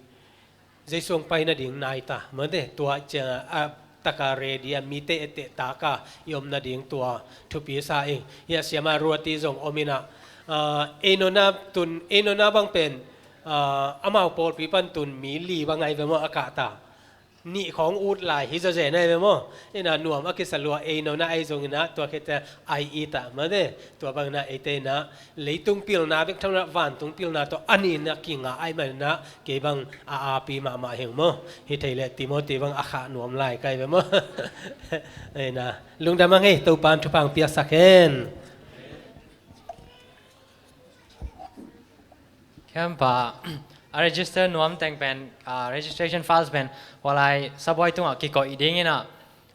Jesu hong pai nading nai ta, mate, tua ciang a, a taka ready a, mite etteh taka i om nading tua thupi sa ing. Hia siama ruati zong om ina, ah, ei nona tun, ei nona bang pen, ah, amau pawlpi pan tun mi li bang ai ve maw a kah ta. Nih khawng ut lai hi zawzen ai ve maw. Ina nuam a kisa lua ei nona ai zong ina tua khete ai i ta mate. Tua bang ina eite ina leitung pilna bek thauna vantung pilna tawh a nina kinga ai man ina kei bang a api mahmah heng maw. Hi thei le Timothy bang a khah nuam lai kai ve maw. Ina lungdam ang hei, Topan thupha piaksak hen. Khiampa, a register nuam teng pen, ah, registration files pen, hualai sabuai tungah kikoih ding ina,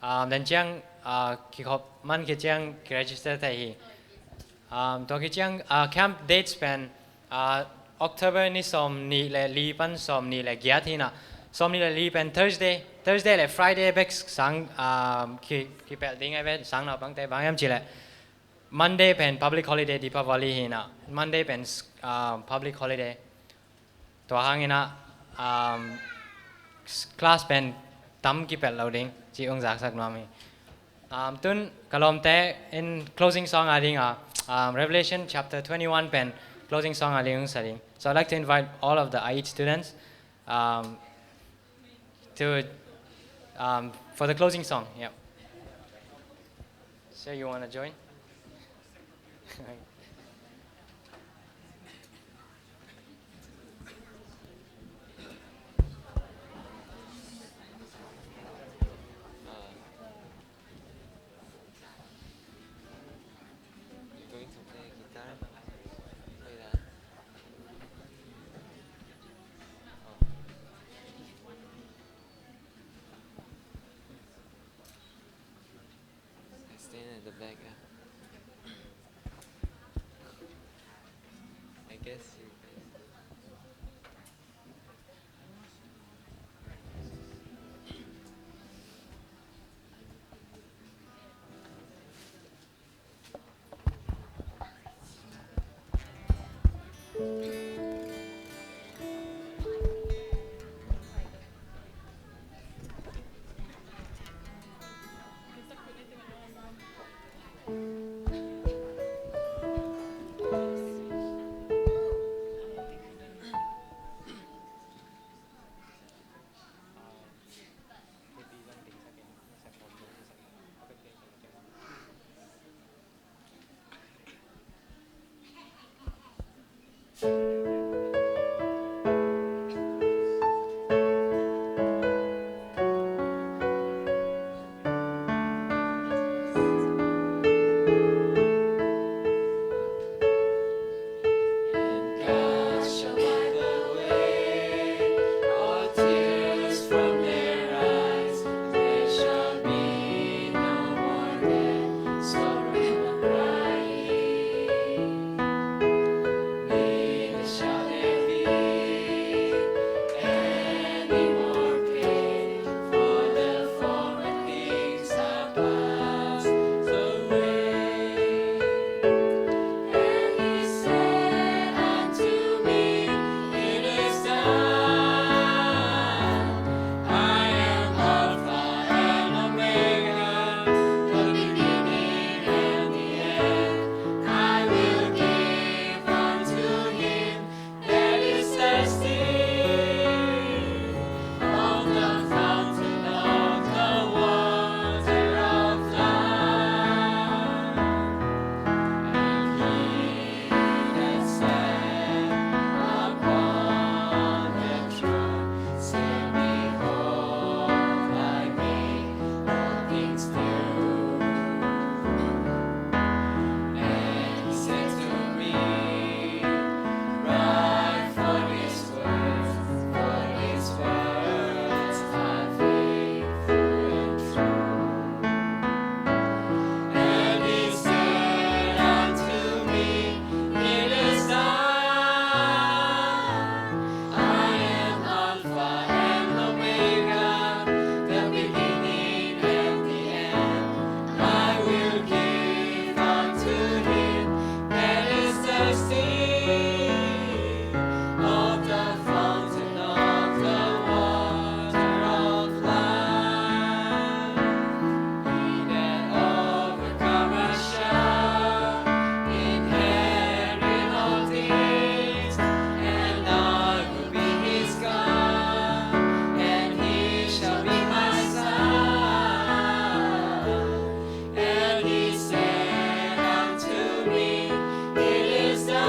ah, den ciang, ah, kikhop man khit ciang ki register thei hi. Um, tua khit ciang, ah, camp dates pen, ah, October ni sawm nih le li pan sawm nih le giat hi ina. Sawmnih le li pen Thursday, Thursday le Friday bek sang, um, ki, kipelh ding ahi ve, sang naupangte. Bang hiam cih leh Monday pen public holiday, Deepavali hi na. Monday pen, um, public holiday. Tua hangin ah, um, class pen tam kipelh lo ding ci ung zaksak nuam hi. Um, tun ka lawmte in closing song a ding a, um, Revelation chapter twenty-one pen closing song a ding ung sa ding. So I'd like to invite all of the I H students, um, to, um, for the closing song. Yep. So you wanna join? You're going to play guitar? Play that. Oh. I stand at the back, ah. I guess you guys. And God shall wipe away all tears from their eyes. There shall be no more death, sorrow nor crying. Neither shall there be any more pain, for the former things have passed away. And he said unto me, It is done. I am Alpha and Omega, the beginning and the end. I will give unto him that is thirsty of the fountain of the water of life. And he that sat upon the throne said, Behold, I make all things new. And he said to me, Write, for his words, for his words are faithful and true. And he said unto me, It is done. I am Alpha and Omega, the beginning and the end. I will give unto him that is thirsty of the fountain of the water of life. He that overcometh shall inherit all things, and I will be his God, and he shall be my son. And he said unto me, It is done.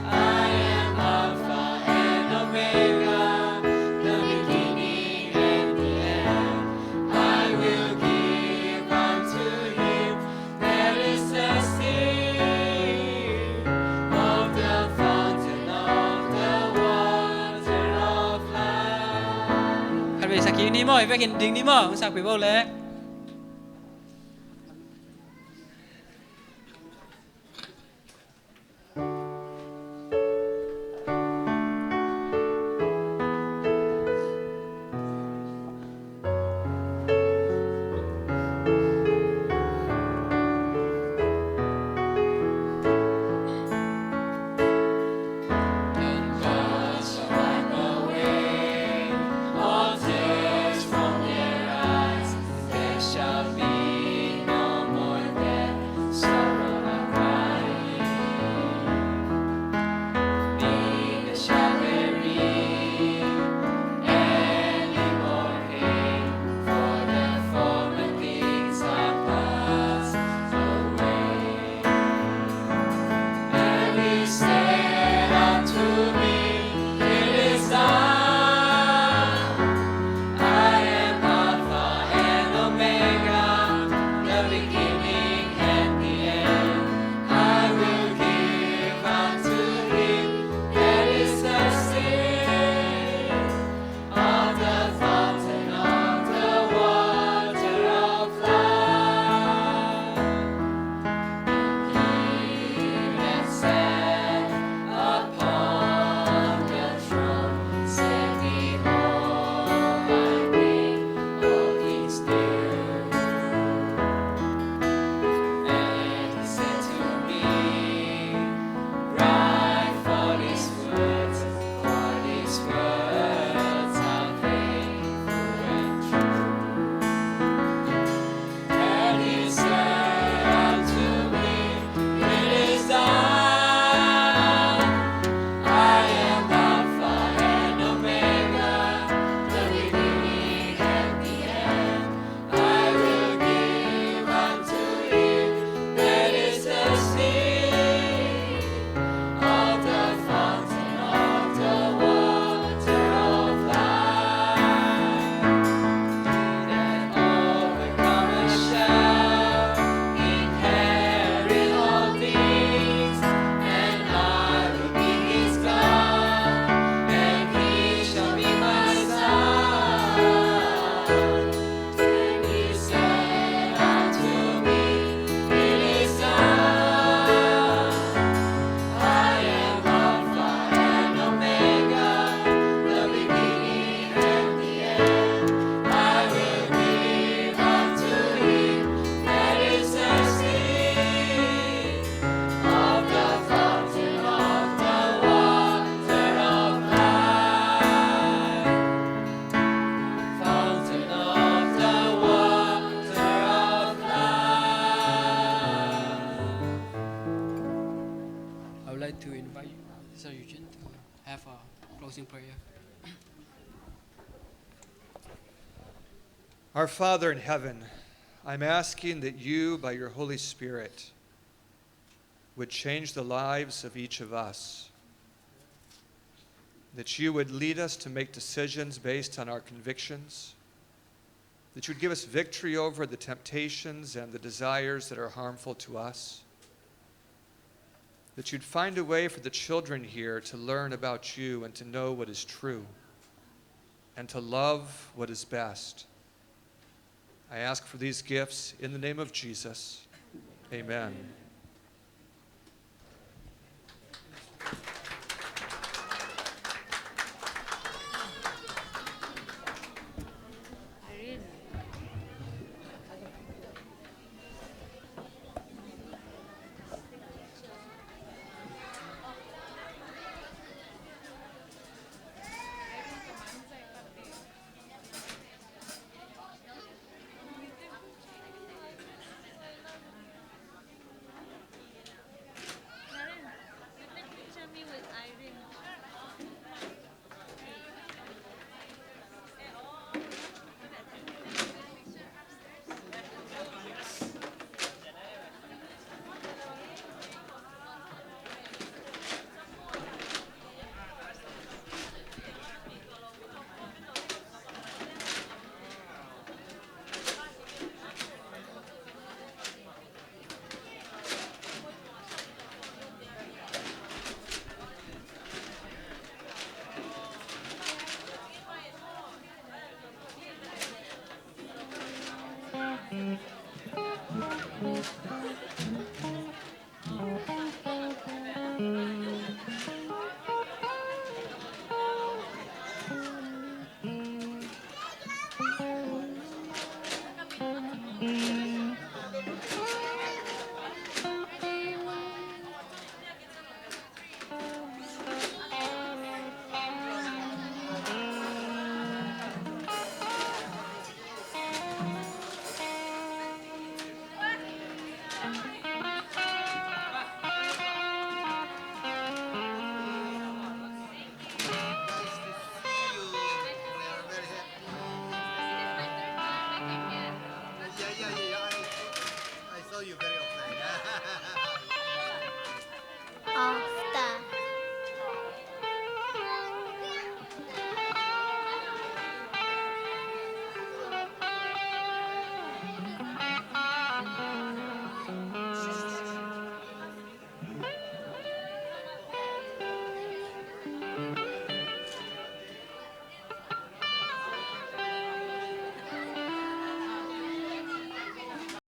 I am Alpha and Omega, the beginning and the end. I will give unto him that is thirsty of the fountain of the water of life. Khat vei sak kik ni maw, i vekin ding ni maw, hong sakpih bo leh. Sister Eugene to have a closing prayer. Our Father in heaven, I'm asking that you, by your Holy Spirit, would change the lives of each of us, that you would lead us to make decisions based on our convictions, that you'd give us victory over the temptations and the desires that are harmful to us, that you'd find a way for the children here to learn about you and to know what is true and to love what is best. I ask for these gifts in the name of Jesus. Amen.